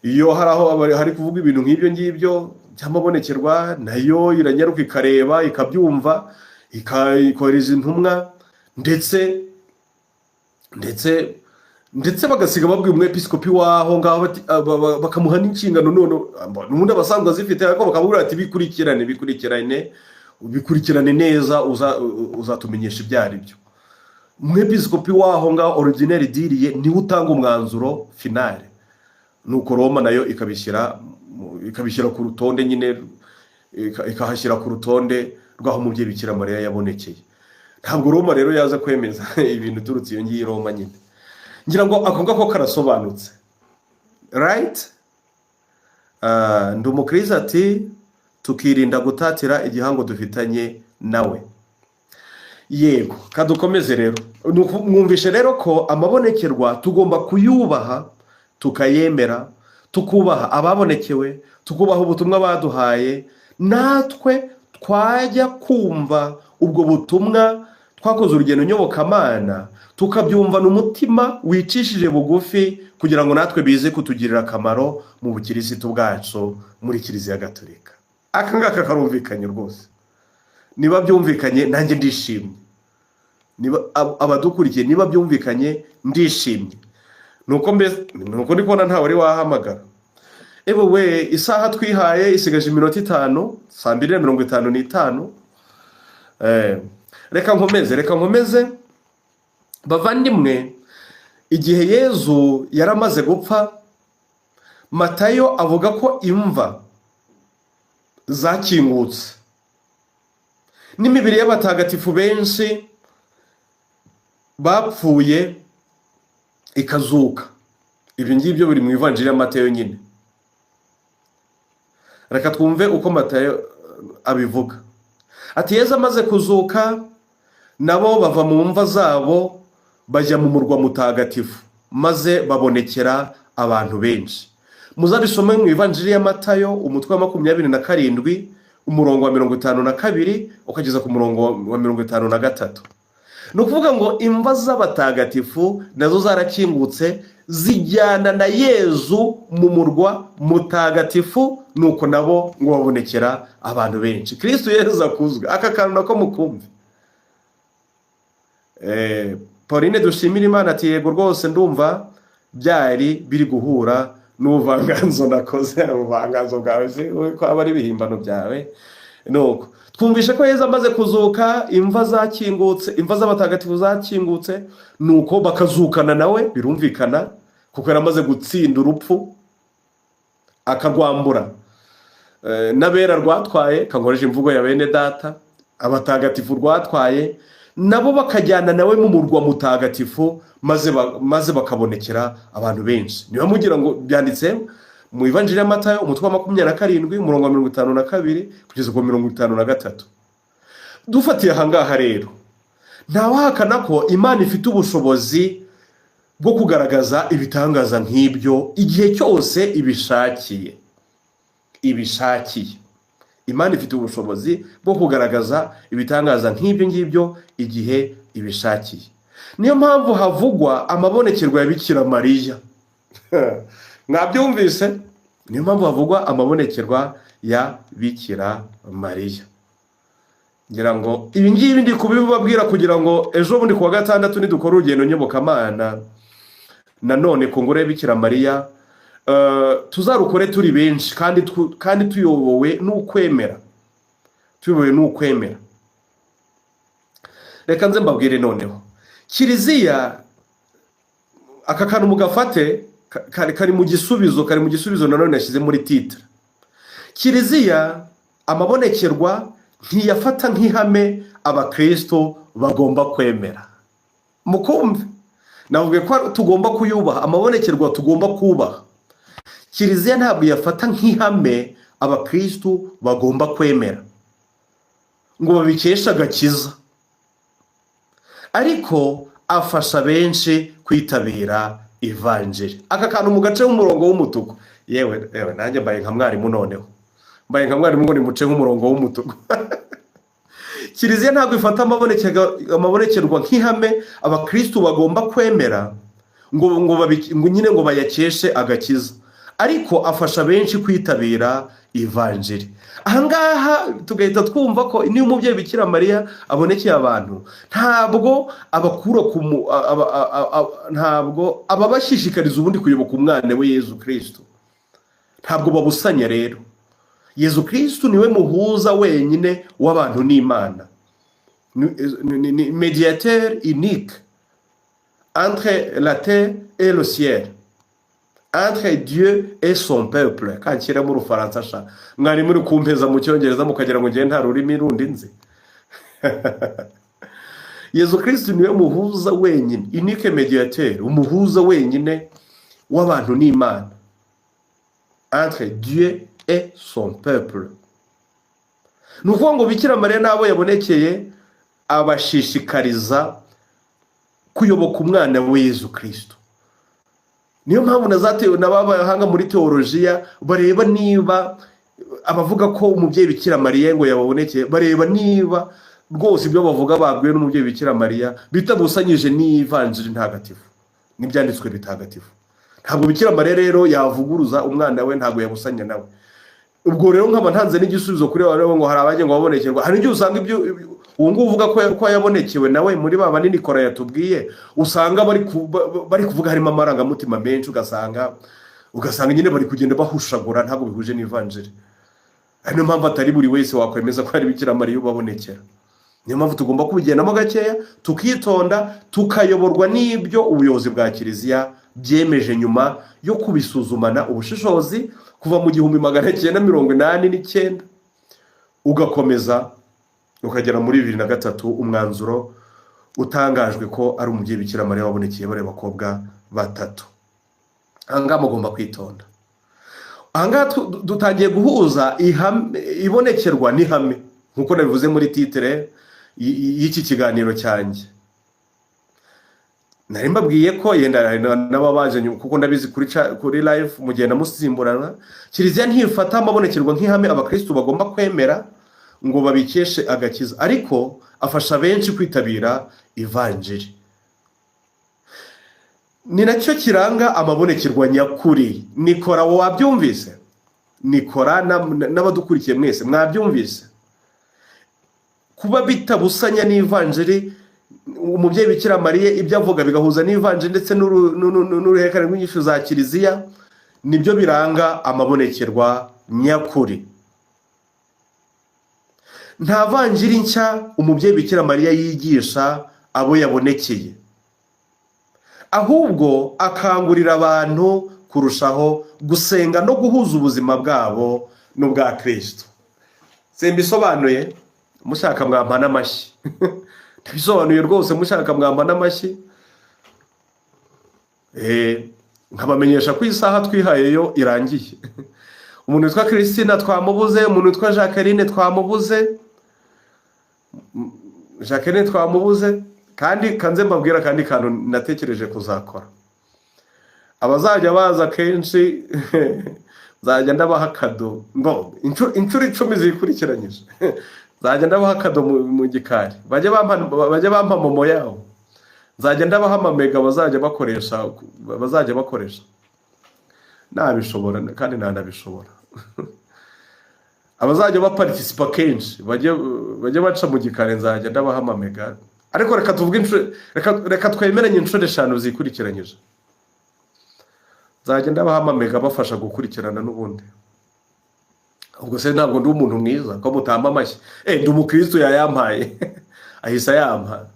iyo hari aho hari kuvuga ibintu nk'ibyo ngibyo by'amabonekerwa, nayo iranyaruka ikareba, ikabyumva, ikohereza intumwa, ndetse bagasiga babwiye umwepiskopi w'aho ngaho bakamuha n'inshingano. None n'ubundi abasanzwe azifite, ariko bakamubwira ati: "Bikurikirane, bikurikirane, bikurikirane neza, uzatumenyesha ibyo ari byo." Umwepiskopi w'aho ngaho, ordinaire diriye, niwe utanga umwanzuro final. Nuko Roma nayo ikabishyira ku rutonde nyine, ikahashyira ku rutonde rw'aho umubyeyi Bikira Mariya yabonekeye. Ntabwo Roma rero yaza kwemeza ibintu uturutse iyo ngiyo i Roma nyine. Ngira ngo ako ngako karasobanutse, right? Ndi umukristo ati tukirinda gutatira igihango dufitanye nawe. Yego, kadukomeze rero. Mwumvishe rero ko amabonekerwa tugomba kuyubaha, tukayemera, tukubaha ababonekewe, tukubaha ubutumwa baduhaye. Natwe twajya kumva ubwo butumwa twakoze urugendo nyobokamana, tukabyumvana umutima wicishije bugufi, kugira ngo natwe bize kutugirira akamaro mu bukirisitu bwacu muri Kiliziya Gatolika. Aka ngaka karumvikanye rwose. Niba byumvikanye, nanjye ndishimye. Niba abadukurikiye, niba byumvikanye, ndishimye. Nuko mbese nuko ndi kubona ntawe wari wahamagara. Ewe we, isaha twihaye isigaje iminota 5, 2:55. Reka nkomeze, reka nkomeze. Bavandimwe, igihe Yezu yaramaze gupfa, Matayo avuga ko imva zakingutse n'imibiri y'abatagatifu benshi bapfuye ikazuka. Ibyo ngibyo biri mu Ivanjiri ya Matayo nyine. Reka twumve uko Matayo abivuga. Ati: "Yezu amaze kuzuka, nabo bava mu mva zabo bajya mu murwa mutagatifu, maze babonekera abantu benshi." Muzabisome mu Ivanjiri ya Matayo, umutwe wa 27, umurongo wa 52 ukageza ku murongo wa 53. Ni ukuvuga ngo imva z'abatagatifu nazo zarakingutse, zijyana na Yezu mu murwa mutagatifu, nuko nabo ngo babonekera abantu benshi. Kirisitu Yezu akuzwe. Aka kantu nako mukumve. Pauline Dushimira Imana ati: "Yego rwose, ndumva byari biri guhura n'ubuvanganzo nakoze." Ubuvanganzo bwawe se ko aba ari ibihimbano byawe? Nuko twumvishe ko Yezu amaze kuzuka, imva zakingutse, imva z'abatagatifu zakingutse, nuko bakazukana nawe. Birumvikana, kuko yari amaze gutsinda urupfu, akarwambura n'abera rwatwaye, kankoresha imvugo ya bene data, abatagatifu rwatwaye, nabo bakajyana nawe mu murwa mutagatifu, maze bakabonekera abantu benshi. Niba mugira ngo byanditse mu Ivanjiri ya Matayo, umutwe wa 27, umurongo wa 52 kugeza ku 53. Dufatiye ahangaha rero, ntawahakana ko Imana ifite ubushobozi bwo kugaragaza ibitangaza nk'ibyo igihe cyose ibishakiye. Ibishakiye, Imana ifite ubushobozi bwo kugaragaza ibitangaza nk'ibyo ngibyo igihe ibishakiye. Niyo mpamvu havugwa amabonekerwa ya Bikira Mariya. Mwabyumvise? Niyo mpamvu havugwa amabonekerwa ya Bikira Mariya. Ngira ngo ibi ngibi ndi kubibabwira kugira ngo ejo bundi ku wa gatandatu, nidukora urugendo nyobokamana nanone ku ngoro ya Bikira Mariya, tuzarukore turi benshi kandi tuyobowe n'ukwemera, tuyobowe n'ukwemera. Reka nze mbabwire noneho. Kiliziya, aka kantu mugafate, kari mu gisubizo, kari mu gisubizo nanone yashyize muri titre. Kiliziya amabonekerwa ntiyafata nk'ihame abakristo bagomba kwemera. Mukumve, navuga ko tugomba kuyubaha, amabonekerwa tugomba kubaha. Kiliziya ntabwo yafata nk'ihame abakristo bagomba kwemera ngo babikeshe agakiza, ariko afasha benshi kwitabira Ivanjiri. Aka kantu mu gace k'umurongo w'umutuku. Yewe yewe, nanjye mbaye nka mwarimu noneho, mbaye nka mwarimu ngo nimuce nk'umurongo w'umutuku. Kiliziya ntabwo ifata amabonekerwa nk'ihame abakristu bagomba kwemera ngo nyine ngo bayakeshe agakiza, ariko afasha benshi kwitabira Ivanjiri. Ahangaha tugahita twumva ko niyo umubyeyi Bikira Mariya abonekeye abantu, ntabwo abakura ku mu- aba- aba- aba- ntabwo ababashishikariza ubundi kuyoboka umwana we Yezu Kristo. Ntabwo babusanya rero. Yezu Kristo niwe muhuza wenyine w'abantu n'Imana, ni médiateur unique entre la terre et le ciel, entre Dieu et son peuple. Kanshyiremo Urufaransa sha, mwari muri kumpeza mu Cyongereza mukagira ngo njyewe nta rurimi rundi nzi. Yezu Kristo niwe muhuza wenyine, unique médiateur, umuhuza wenyine w'abantu n'Imana, entre Dieu et son peuple. Ni ukuvuga ngo Bikira Mariya n'abo yabonekeye abashishikariza kuyoboka umwana we Yezu Kristo. Niyo mpamvu n'abahanga muri teolojiya bareba niba abavuga ko umubyeyi Bikira Mariya ngo yababonekeye, bareba niba rwose ibyo bavuga babwiwe n'umubyeyi Bikira Mariya bitabusanyije n'Ivanjiri ntagatifu n'Ibyanditswe bitagatifu. Ntabwo Bikira Mariya rero yavuguruza umwana we, ntabwo yabusanya nawe. Ubwo rero nkaba ntanze n'igisubizo kuri ba ngo hari abajya ngo babonekerwa. Hari igihe usanga ibyo uwo nguwo uvuga ko yabonekewe nawe muri ba banini Nikora yatubwiye, usanga bari kuvuga harimo amarangamutima menshi, ugasanga Ugasanga nyine bari kugenda bahushagura, ntabwo bihuje n'ivanjiri. Ari niyo mpamvu atari buri wese wakwemeza ko ari Bikira Mariya ubabonekera. Niyo mpamvu tugomba kubigendamo gakeya, tukitonda, tukayoborwa n'ibyo ubuyobozi bwa Kiliziya byemeje nyuma yo kubisuzumana ubushishozi kuva mu 1989, ugakomeza ukagera muri 2003, umwanzuro utangajwe ko ari umubyeyi Bikira Mariya wabonekeye bariya bakobwa batatu. Aha ngaha mugomba kwitonda. Aha ngaha dutangiye guhuza ibonekerwa n'ihame, nk'uko nabivuze muri titre y'iki kiganiro cyanjye. Nari mbabwiye ko yenda hari n'ababaje nyuma, kuko ndabizi kuri live mugenda musimburana. Kiliziya ntifata amabonekerwa nk'ihame abakristu bagomba kwemera ngo babikeshe agakiza, ariko afasha benshi kwitabira ivanjiri. Ni nacyo kiranga amabonekerwa nyakuri. Nikora, wabyumvise? Nikora n'abadukurikiye mwese mwabyumvise? Kuba bitabusanya n'ivanjiri, umubyeyi Bikira Mariya ibyo avuga bigahuza n'ivanjiri ndetse n'uruhererekane rw'inyigisho za Kiliziya, nibyo biranga amabonekerwa nyakuri. Nta vanjiri nshya umubyeyi Bikira Mariya yigisha abo yabonekeye, ahubwo akangurira abantu kurushaho gusenga no guhuza ubuzima bwabo n'ubwa Kristo. Simbisobanuye? Mushaka mwampa n'amashyi. Ndabisobanuye rwose, mushaka mwampa n'amashyi. Nkabamenyesha ko isaha twihaye yo irangiye. Umuntu witwa Christina twamubuze, umuntu witwa Jacqueline twamubuze, Jacqueline twamubuze. Kandi kanze mbabwira akandi kantu natekereje kuzakora: abazajya baza kenshi nzajya ndabaha akado ngo inshuro 10 zikurikiranyije nzajya ndabaha akado mu gikari, bajye bampa MoMo yabo, nzajya ndabaha amamega bazajya bakoresha. Nabishobora kandi ntanabishobora. Abazajya baparticipa kenshi bajye baca mu gikari, nzajya ndabaha amamega. Ariko reka tuvuge inshuro, reka twemeranye inshuro 5 zikurikiranyije nzajya ndabaha amamega abafasha gukurikirana n'ubundi. Ubwo se ntabwo ndi umuntu mwiza ko mutampa amashyi? Ndi umukristo, yayampaye, ahise ayampa,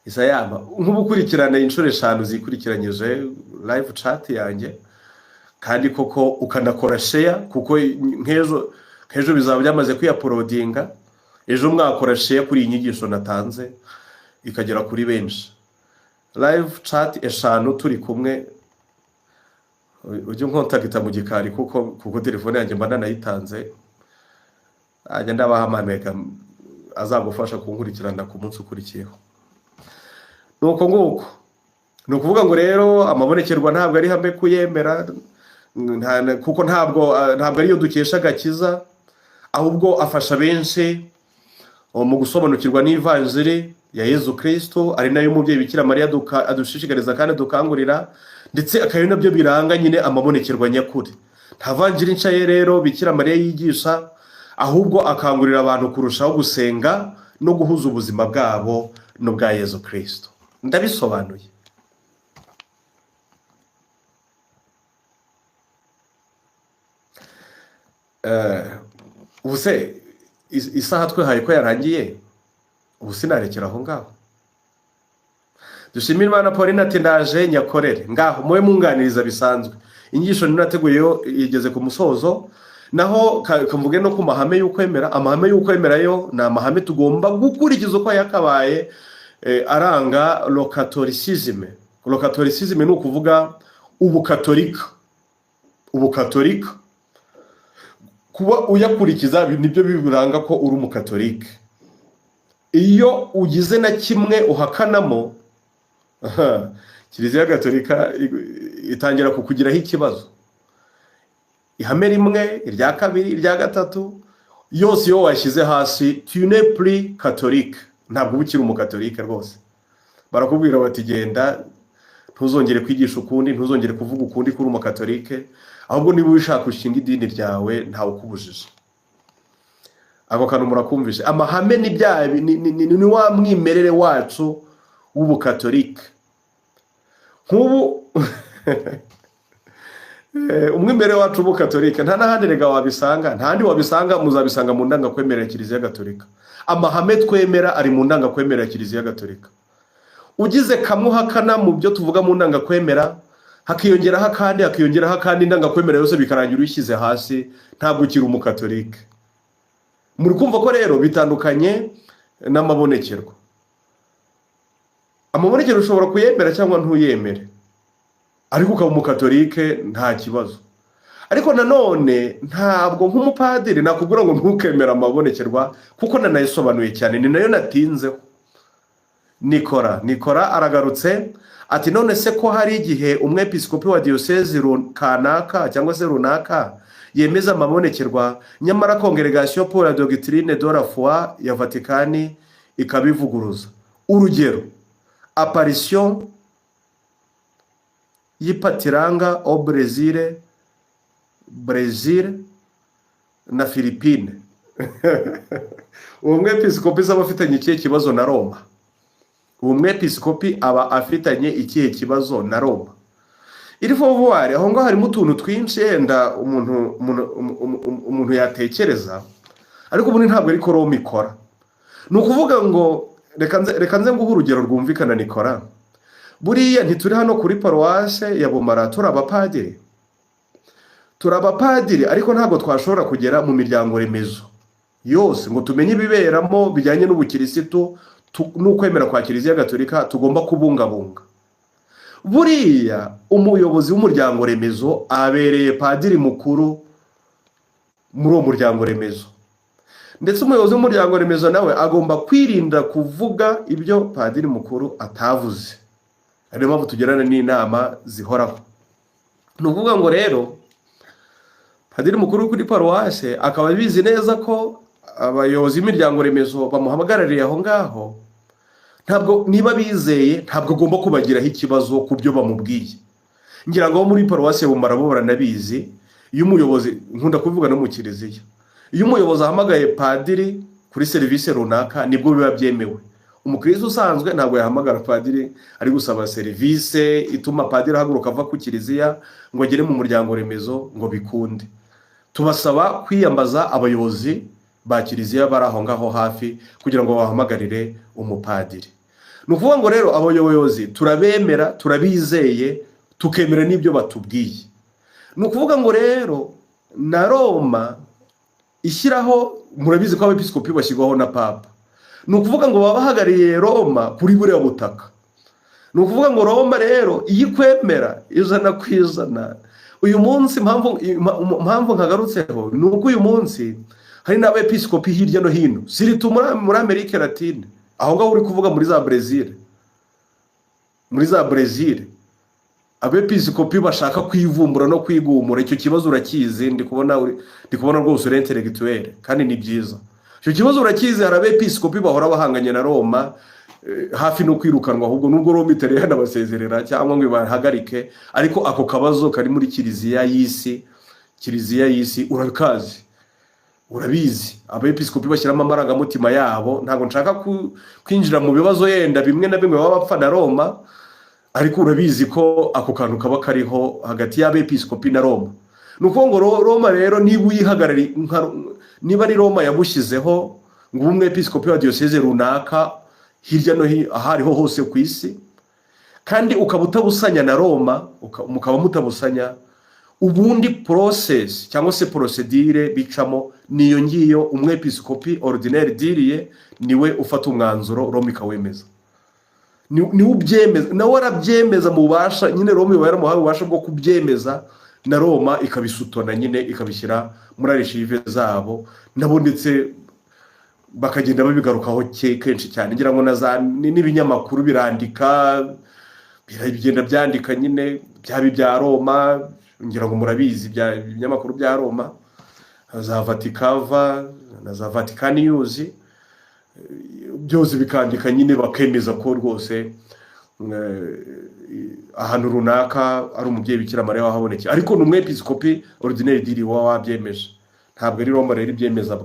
ahise ayampa. Nk'ubukurikirana inshuro 5 zikurikiranyije live chat yanjye, kandi koko ukanakora share, kuko nk'ejo bizaba byamaze kwiyauploadinga, ejo mwakora share kuri iyi nyigisho natanze ikagera kuri benshi. Live chat 5 turi kumwe, ujye uncontacta mu gikari, kuko telefone yanjye mba nanayitanze. Ajya ndabaha amamega azagufasha kunkurikirana ku munsi ukurikiyeho. Ni uko nguko. Ni ukuvuga ngo rero amabonekerwa ntabwo ari ihame kuyemera, kuko ntabwo ariyo dukesha agakiza, ahubwo afasha benshi mu gusobanukirwa n'ivanjiri ya Yezu Kristo, ari nayo umubyeyi Bikira Mariya adushishikariza kandi dukangurira, ndetse akaba ari nabyo biranga nyine amabonekerwa nyakuri. Nta vanjiri nshya ye rero Bikira Mariya yigisha, ahubwo akangurira abantu kurushaho gusenga no guhuza ubuzima bwabo n'ubwa Yezu Kristo. Ndabisobanuye. Ubu se isaha twihaye ko yarangiye, ubu sinarekera aho ngaho? Dushimire Imana Pauline ati: "Ndaje nyakorere." Ngaho mube munganiriza bisanzwe. Inyigisho nateguyeyo igeze ku musozo. Naho kamvuge no ku mahame y'ukwemera. Amahame y'ukwemera yo ni amahame tugomba gukurikiza uko yakabaye, aranga le catholicisme. Le catholicisme ni ukuvuga ubukatolika. Ubukatolika, kuba uyakurikiza nibyo biranga ko uri umukatolika. Iyo ugize na kimwe uhakanamo, aha, Kiliziya Gatolika itangira kukugiraho ikibazo. Ihame rimwe, irya kabiri, irya gatatu, yose iyo washyize hasi, tu n'es plus catholique, ntabwo uba ukiri umukatolika rwose. Barakubwira bati: "Genda, ntuzongere kwigisha ukundi, ntuzongere kuvuga ukundi kuri umukatolike, ahubwo niba ubishaka ushinga idini ryawe, ntawe ukubujije." Ako kantu murakumvishe? Amahame ni bya ni wa mwimerere wacu w'ubukatolika. Nk'ubu Umwimerere wacu w'ubukatolika nta n'ahandi rega wabisanga, nta handi wabisanga, muzabisanga mu ndangakwemera ya Kiliziya Gatolika. Amahame twemera ari mu ndangakwemera ya Kiliziya Gatolika. Ugize kamwe uhakana mu byo tuvuga mu ndangakwemera, hakiyongeraho akandi, hakiyongeraho akandi, indangakwemera yose bikarangira uyishyize hasi, ntabwo ukiri umukatolika. Muri kumva ko rero bitandukanye n'amabonekerwa. Amabonekerwa ushobora kuyemera cyangwa ntuyemere, ariko ukaba umukatolike nta kibazo. Ariko nanone ntabwo nk'umupadiri nakubwira ngo ntukemere amabonekerwa, kuko nanayisobanuye cyane, ni nayo natinzeho. Nikora aragarutse ati: "None se ko hari igihe umwepiskopi wa diyosezi kanaka cyangwa se runaka yemeza amabonekerwa, nyamara Congrégation pour la doctrine de la foi ya Vatikani ikabivuguruza? Urugero, apparition y'Ipatiranga au Brésil na Philippine." Uwo mwepiskopi aba afitanye ikihe kibazo na Roma? Uwo mwepiskopi aba afitanye ikihe kibazo na Roma? Iri fovuwari aho ngaho harimo utuntu twinshi yenda umuntu yatekereza, ariko ubundi ntabwo ariko Roma ikora. Ni ukuvuga ngo reka nze nguhe urugero rwumvikana. Nikora, buriya ntituri hano kuri paruwase ya Bumara, turi abapadiri, turi abapadiri, ariko ntabwo twashobora kugera mu miryango remezo yose ngo tumenye ibiberamo bijyanye n'ubukirisitu n'ukwemera kwa Kiliziya Gatolika tugomba kubungabunga. Buriya umuyobozi w'umuryango remezo abereye padiri mukuru muri uwo muryango remezo, ndetse umuyobozi w'umuryango remezo nawe agomba kwirinda kuvuga ibyo padiri mukuru atavuze. Ariyo mpamvu tugirana n'inama zihoraho. Ni ukuvuga ngo rero padiri mukuru kuri paruwase akaba abizi neza ko abayobozi b'imiryango remezo bamuhagarariye aho ngaho, ntabwo niba bizeye, ntabwo agomba kubagiraho ikibazo ku byo bamubwiye. Ngira ngo abo muri paruwasi ya Bumara bo baranabizi. Iyo umuyobozi, nkunda kubivuga no mu kiliziya, iyo umuyobozi ahamagaye padiri kuri serivisi runaka, nibwo biba byemewe. Umukristo usanzwe ntabwo yahamagara padiri ari gusaba serivisi ituma padiri ahaguruka ava ku kiliziya ngo agere mu muryango remezo ngo bikunde. Tubasaba kwiyambaza abayobozi ba kiliziya bari aho ngaho hafi kugira ngo bahamagarire umupadiri. Ni ukuvuga ngo rero abayobozi turabemera, turabizeye, tukemera n'ibyo batubwiye. Ni ukuvuga ngo rero na Roma ishyiraho, murabizi ko abepiskopi bashyirwaho na Papa. Ni ukuvuga ngo baba bahagarariye Roma kuri buriya butaka. Ni ukuvuga ngo Roma rero iyo ikwemera 100%. Uyu munsi impamvu nkagarutseho ni uko uyu munsi hari n'abepiskopi hirya no hino, surtout muri Amerika Latine, aho ngaho uri kuvuga muri za Brezil, muri za Brezil abepiskopi bashaka kwivumbura no kwigumura. Icyo kibazo urakizi, ndi kubona rwose uri intellectuel kandi ni byiza. Icyo kibazo urakizi, hari abepiskopi bahora bahanganye na Roma, hafi no kwirukanwa ahubwo, nubwo Roma itari yanabasezerera cyangwa ngo ibahagarike. Ariko ako kabazo kari muri kiliziya y'isi, kiliziya y'isi urakazi, urabizi, abepiskopi bashyiramo amarangamutima yabo. Ntabwo nshaka kwinjira mu bibazo yenda bimwe na bimwe baba bapfa na Roma, ariko urabizi ko ako kantu kaba kariho hagati y'abepiskopi na Roma. Ni ukuvuga ngo Roma rero niba uyihagarariye, niba ari Roma yagushyizeho ngo ube umwepiskopi wa diyoseze runaka hirya no hino aho ariho hose ku isi, kandi ukaba utabusanya na Roma, mukaba mutabusanya, ubundi process cyangwa se procédure bicamo niyo ngiyo. Umwepiskopi ordinaire diriye niwe ufata umwanzuro, Roma ikawemeza. Niwe ubyemeza, nawe arabyemeza mu bubasha nyine Roma iba yaramuhaye ububasha bwo kubyemeza, na Roma ikabisutona nyine, ikabishyira muri archives zabo, nabo ndetse bakagenda babigarukaho kenshi cyane. Ngira ngo na za n'ibinyamakuru birandika, bigenda byandika nyine, byaba ibya Roma, ngira ngo murabizi, ibinyamakuru bya Roma, za Vatikava na za Vatican News, byose bikandika nyine, bakemeza ko rwose ahantu runaka ari umubyeyi Bikira Mariya wahabonekeye, ariko ni umwepiskopi ordinaire diri waba wabyemeje. Ntabwo ari Roma rero ibyemeza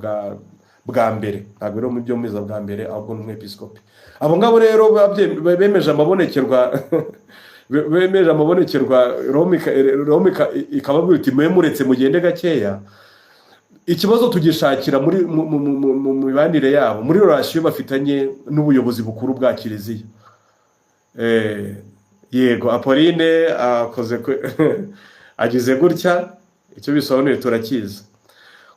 bwa mbere, ntabwo ari Roma ibyemeza bwa mbere, ahubwo ni umwepiskopi. Abo ngabo rero bemeje amabonekerwa. Bemeje amabonekerwa, Roma ikababwira iti: "Mwe muretse mugende gakeya." Ikibazo tugishakira muri mu mibanire yabo, muri relation bafitanye n'ubuyobozi bukuru bwa kiliziya. Yego, Apolline akoze agize gutya, icyo bisobanuye turakizi.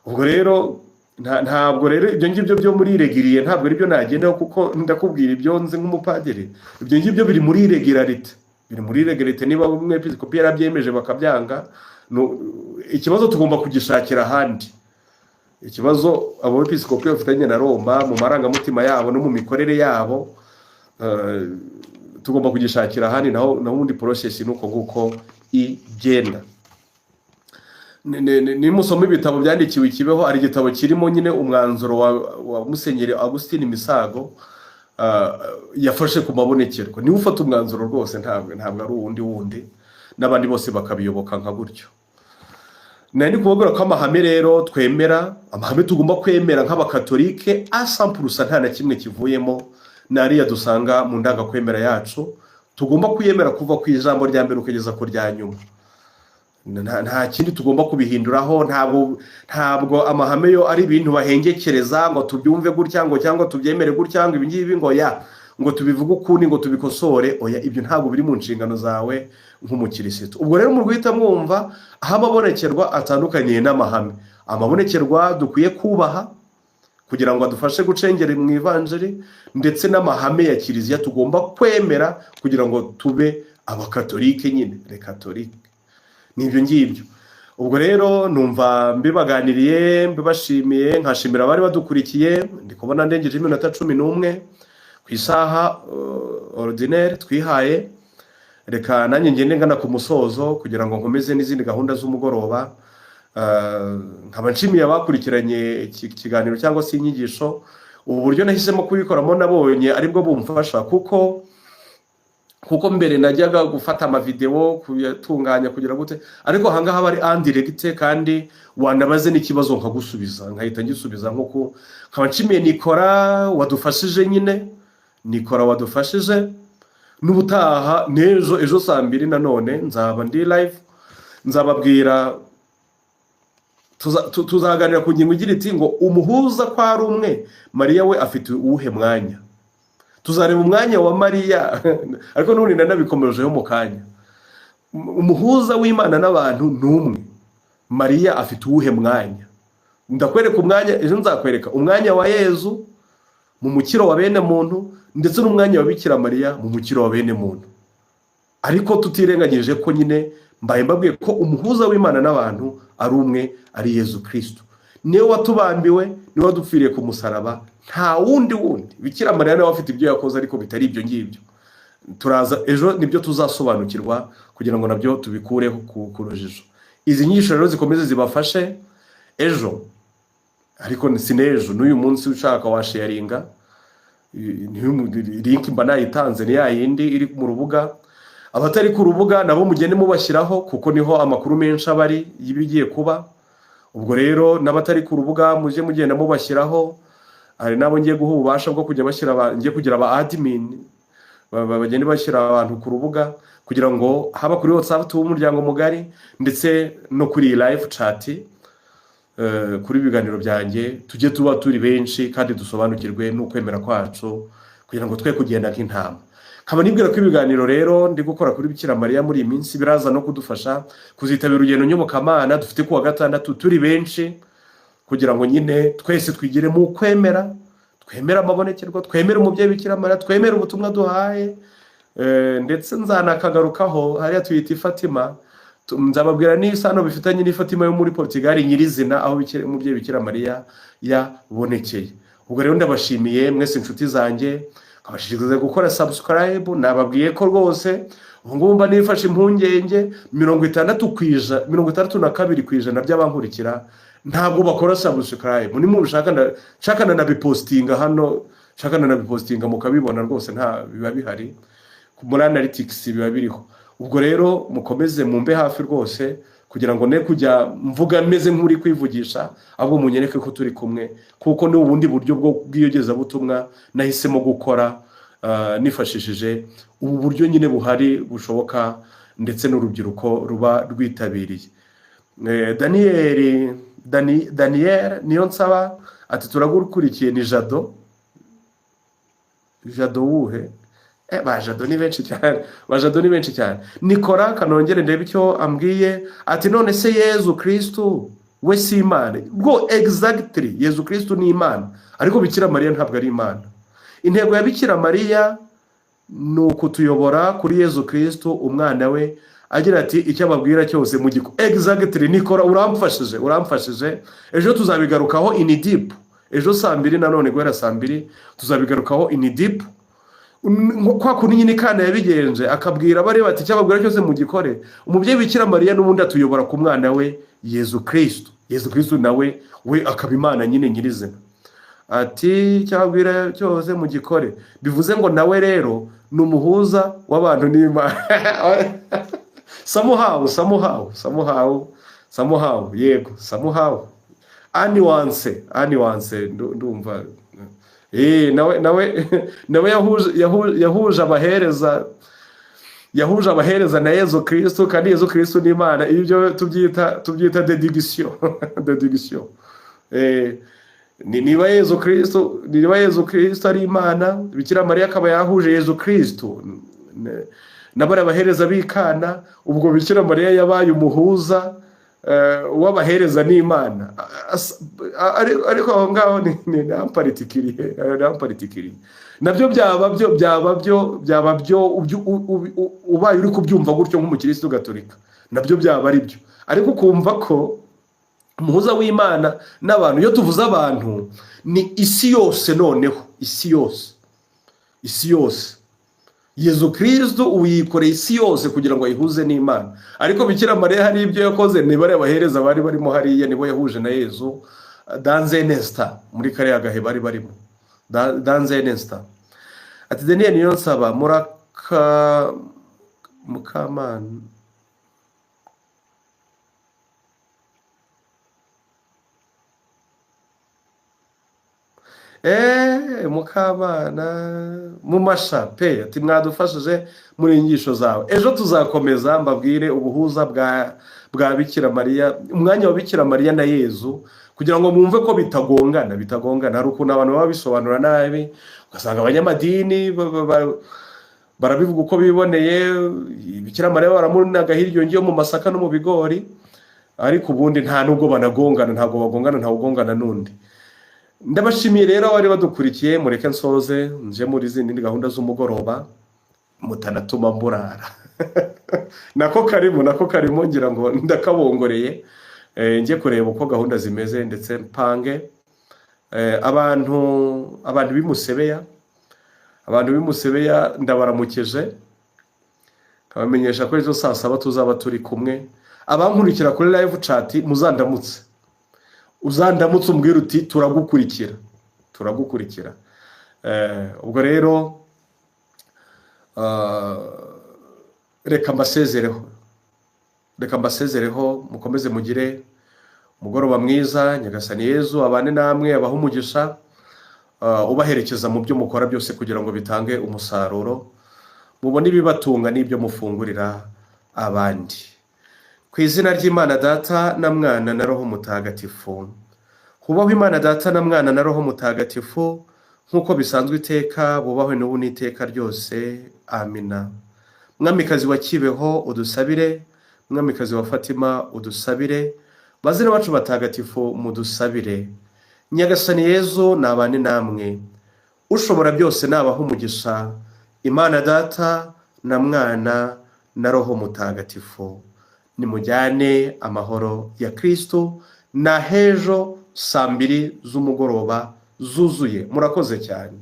Ubwo rero ntabwo rero ibyo ngibyo byo muri irrégulier ntabwo aribyo nagendaho, kuko ndakubwira ibyo nzi nk'umupadiri. Ibyo ngibyo biri muri irrégularité, biri muri irrégularité. Niba umwepiskopi yarabyemeje bakabyanga, ikibazo tugomba kugishakira ahandi. Ikibazo abo bepiskopi bafitanye na Roma mu marangamutima yabo no mu mikorere yabo, tugomba kugishakira ahandi. Naho ubundi process ni uko nguko igenda. Nimusoma ibitabo byandikiwe i Kibeho, hari igitabo kirimo nyine umwanzuro wa Musenyeri Augustin Misago yafashe ku mabonekerwa. Niwe ufata umwanzuro rwose, ntabwo ari uwundi wundi, n'abandi bose bakabiyoboka nka gutyo. Nari ndi kubabwira ko amahame rero twemera, amahame tugomba kwemera nk'abakatolike à 100%, nta na kimwe kivuyemo, ni ariya dusanga mu ndangakwemera yacu. Tugomba kuyemera kuva ku ijambo rya mbere ukageza ku rya nyuma. Nta kindi tugomba kubihinduraho. Ntabwo amahame yo ari ibintu bahengekereza ngo tubyumve gutya, ngo cyangwa tubyemere gutya, ngo ibi ngibi, ngo ya ngo tubivuge ukundi, ngo tubikosore. Oya, ibyo ntabwo biri mu nshingano zawe nk'umukirisitu. Ubwo rero mu guhita mwumva aho amabonekerwa atandukaniye n'amahame, amabonekerwa dukwiye kubaha kugira ngo adufashe gucengera mu ivanjiri, ndetse n'amahame ya kiliziya tugomba kwemera kugira ngo tube abakatolike nyine, les catholiques, ni ibyo ngibyo. Ubwo rero numva mbibaganiriye, mbibashimiye, nkashimira abari badukurikiye. Ndi kubona ndengeje iminota 11 ku isaha ordinaire twihaye. Reka nanjye ngende ngana ku musozo kugira ngo nkomeze n'izindi gahunda z'umugoroba. Nkaba nshimiye abakurikiranye iki kiganiro cyangwa se inyigisho. Ubu buryo nahisemo kubikoramo nabonye aribwo bumfasha, kuko mbere najyaga gufata amavidewo, kuyatunganya, kugira gute, ariko ahangaha aba ari en direct, kandi wanabaze n'ikibazo nkagusubiza, nkahita ngisubiza. Nk'uko nkaba nshimiye Nikora wadufashije nyine, Nikora wadufashije. N'ubutaha n'ejo, ejo saa 2 nanone nzaba ndi live, nzababwira tuzaganira ku ngingo igira iti ngo: "Umuhuza ko ari umwe, Mariya we afite uwuhe mwanya?" Tuzareba umwanya wa Mariya, ariko n'ubundi nanabikomejeho mu kanya. Umuhuza w'Imana n'abantu ni umwe, Mariya afite uwuhe mwanya? Ndakwereka umwanya ejo, nzakwereka umwanya wa Yezu mu mukiro wa bene muntu, ndetse n'umwanya wa Bikira Mariya mu mukiro wa bene muntu, ariko tutirengagije ko nyine mbaye mbabwiye ko umuhuza w'Imana n'abantu ari umwe, ari Yezu Kirisitu. Niwe watubambiwe, niwe wadupfiriye ku musaraba, nta wundi wundi. Bikira Mariya nawe afite ibyo yakoze, ariko bitari ibyo ngibyo. Turaza ejo, nibyo tuzasobanukirwa kugira ngo nabyo tubikureho ku rujijo. Izi nyigisho rero zikomeze zibafashe ejo, ariko si n'ejo, n'uyu munsi ushaka washaringa link mba nayitanze, ni ya yindi iri mu rubuga. Abatari ku rubuga nabo mugende mubashyiraho, kuko niho amakuru menshi aba ari y'ibigiye kuba. Ubwo rero n'abatari ku rubuga mujye mugenda mubashyiraho. Hari n'abo ngiye guha ububasha bwo kujya bashyira ngiye kugira aba admin bagende bashyira abantu ku rubuga, kugira ngo haba kuri WhatsApp tube umuryango mugari, ndetse no kuri iyi live chat, kuri ibiganiro byanjye, tujye tuba turi benshi kandi dusobanukirwe n'ukwemera kwacu, kugira ngo twe kugenda nk'intama. Nkaba nibwira ko ibiganiro rero ndi gukora kuri Bikira Mariya muri iyi minsi biraza no kudufasha kuzitabira urugendo nyobokamana dufite kuwa gatandatu turi benshi, kugira ngo nyine twese twigire mu kwemera, twemere amabonekerwa, twemere umubyeyi Bikira Mariya, twemere ubutumwa duhaye. Ndetse nzanakagarukaho hariya tuyita Ifatima. Nzababwira n'isano bifitanye n'ifatima yo muri Portugal nyirizina, aho umubyeyi Bikira Mariya yabonekeye. Ubwo rero ndabashimiye mwese inshuti zanjye, nkabashishikariza gukora subscribe. Nababwiye ko rwose ubu ngubu mba nifashe impungenge, 60%, 62% by'abankurikira ntabwo bakora subscribe. Nimushaka nshaka nanabipostinga hano, nshaka nanabipostinga mukabibona rwose, nta biba bihari muri analytics, biba biriho. Ubwo rero mukomeze mumbe hafi rwose, kugira ngo ne kujya mvuga meze nk'uri kwivugisha, ahubwo munyereke ko turi kumwe, kuko ni ubundi buryo bwo bw'iyogezabutumwa nahisemo gukora. Nifashishije ubu buryo nyine buhari bushoboka, ndetse n'urubyiruko ruba rwitabiriye. Daniel Daniel niyo nsaba ati turagukurikiye. Ni Jado. Jado wuhe? Ba Jado ni benshi cyane, ba Jado ni benshi cyane. Nikora kanongere ndebe icyo ambwiye. Ati none se Yezu Kristu we si Imana? Bwo exactly, Yezu Kristu ni Imana, ariko Bikira Mariya ntabwo ari Imana. Intego ya Bikira Mariya ni ukutuyobora kuri Yezu Kristu umwana we, agira ati icyo ababwira cyose mu giko. Exactly, Nikora, uramfashije, uramfashije. Ejo tuzabigarukaho in deep. Ejo saa 2 nanone, guhera saa 2 tuzabigarukaho in deep. Kwa kundi nyine Kana yabigenje, akabwira bari bati icyo ababwira cyose mu gikore. Umubyeyi Bikira Mariya n'ubundi atuyobora ku mwana we Yezu Kristu. Yezu Kristu nawe we akaba Imana nyine nyirizina. Ati icyo ababwira cyose mu gikore, bivuze ngo nawe rero ni umuhuza w'abantu n'Imana. Somehow, somehow, somehow, somehow, yego, somehow aniwanse, aniwanse. Ndumva nawe yahuje abahereza na Yezu Kristu, kandi Yezu Kristu ni Imana. Ibyo tubyita déduction, déduction. Niba Yezu Kristu ari Imana, Bikira Mariya akaba yahuje Yezu Kristu n'abari abahereza b'Ikana, ubwo Bikira Mariya yabaye umuhuza w'abahereza n'Imana. Ariko aho ngaho ni en particulier, ni en particulier. Nabyo byaba byo ubaye uri kubyumva gutyo nk'umukirisitu gatolika, nabyo byaba ari byo. Ariko ukumva ko umuhuza w'Imana n'abantu, iyo tuvuze abantu ni isi yose. Noneho isi yose, isi yose, Yezu Kristu ubu yikoreye isi yose kugira ngo ayihuze n'Imana. Ariko Bikira Mariya hari ibyo yakoze, niba ari abahereza bari barimo hariya, nibo yahuje na Yezu dans un instant, muri kariya gahe bari barimo, dans un instant. Ati Daniel niyo nsaba muraka Mukamana. Mukamana mumasha pe. Ati mwadufashije muri inyigisho zawe. Ejo tuzakomeza mbabwire ubuhuza bwa Bikira Mariya, umwanya wa Bikira Mariya na Yezu, kugira ngo mwumve ko bitagongana, bitagongana. Hari ukuntu abantu baba bisobanura nabi, ugasanga abanyamadini barabivuga uko biboneye. Bikira Mariya baramunaga hirya ngiyo mu masaka no mu bigori, ariko ubundi nta nubwo banagongana, ntabwo bagongana, ntawe ugongana n'undi. Ndabashimiye rero abari badukurikiye. Mureke nsoze nje muri zindi gahunda z'umugoroba, mutanatuma mburara. Nako karimo ngira ngo ndakabongoreye. Njye kureba uko gahunda zimeze ndetse mpange. Abantu b'imusebeya, abantu b'imusebeya ndabaramukije, nkabamenyesha ko ejo saa 7 tuzaba turi kumwe. Abankurikira kuri live chat, muzandamutse, uzandamutse umbwire uti turagukurikira, turagukurikira. Ubwo rero reka mbasezereho, reka mbasezereho. Mukomeze mugire umugoroba mwiza. Nyagasani Yezu abane namwe, abahe umugisha, ubaherekeza mu byo mukora byose kugira ngo bitange umusaruro, mubone ibibatunga n'ibyo mufungurira abandi. Ku izina ry'Imana Data na Mwana na Roho Mutagatifu. Hubahwe Imana Data na Mwana na Roho Mutagatifu, nk'uko bisanzwe iteka, bubahwe n'ubu n'iteka ryose. Amina. Mwamikazi wa Kibeho, udusabire. Mwamikazi wa Fatima, udusabire. Bazina bacu batagatifu, mudusabire. Nyagasani Yezu nabane namwe. Ushobora byose nabaha umugisha, Imana Data na Mwana na Roho Mutagatifu. Nimujyane amahoro ya Kristo. Na hejo saa 2 z'umugoroba zuzuye. Murakoze cyane.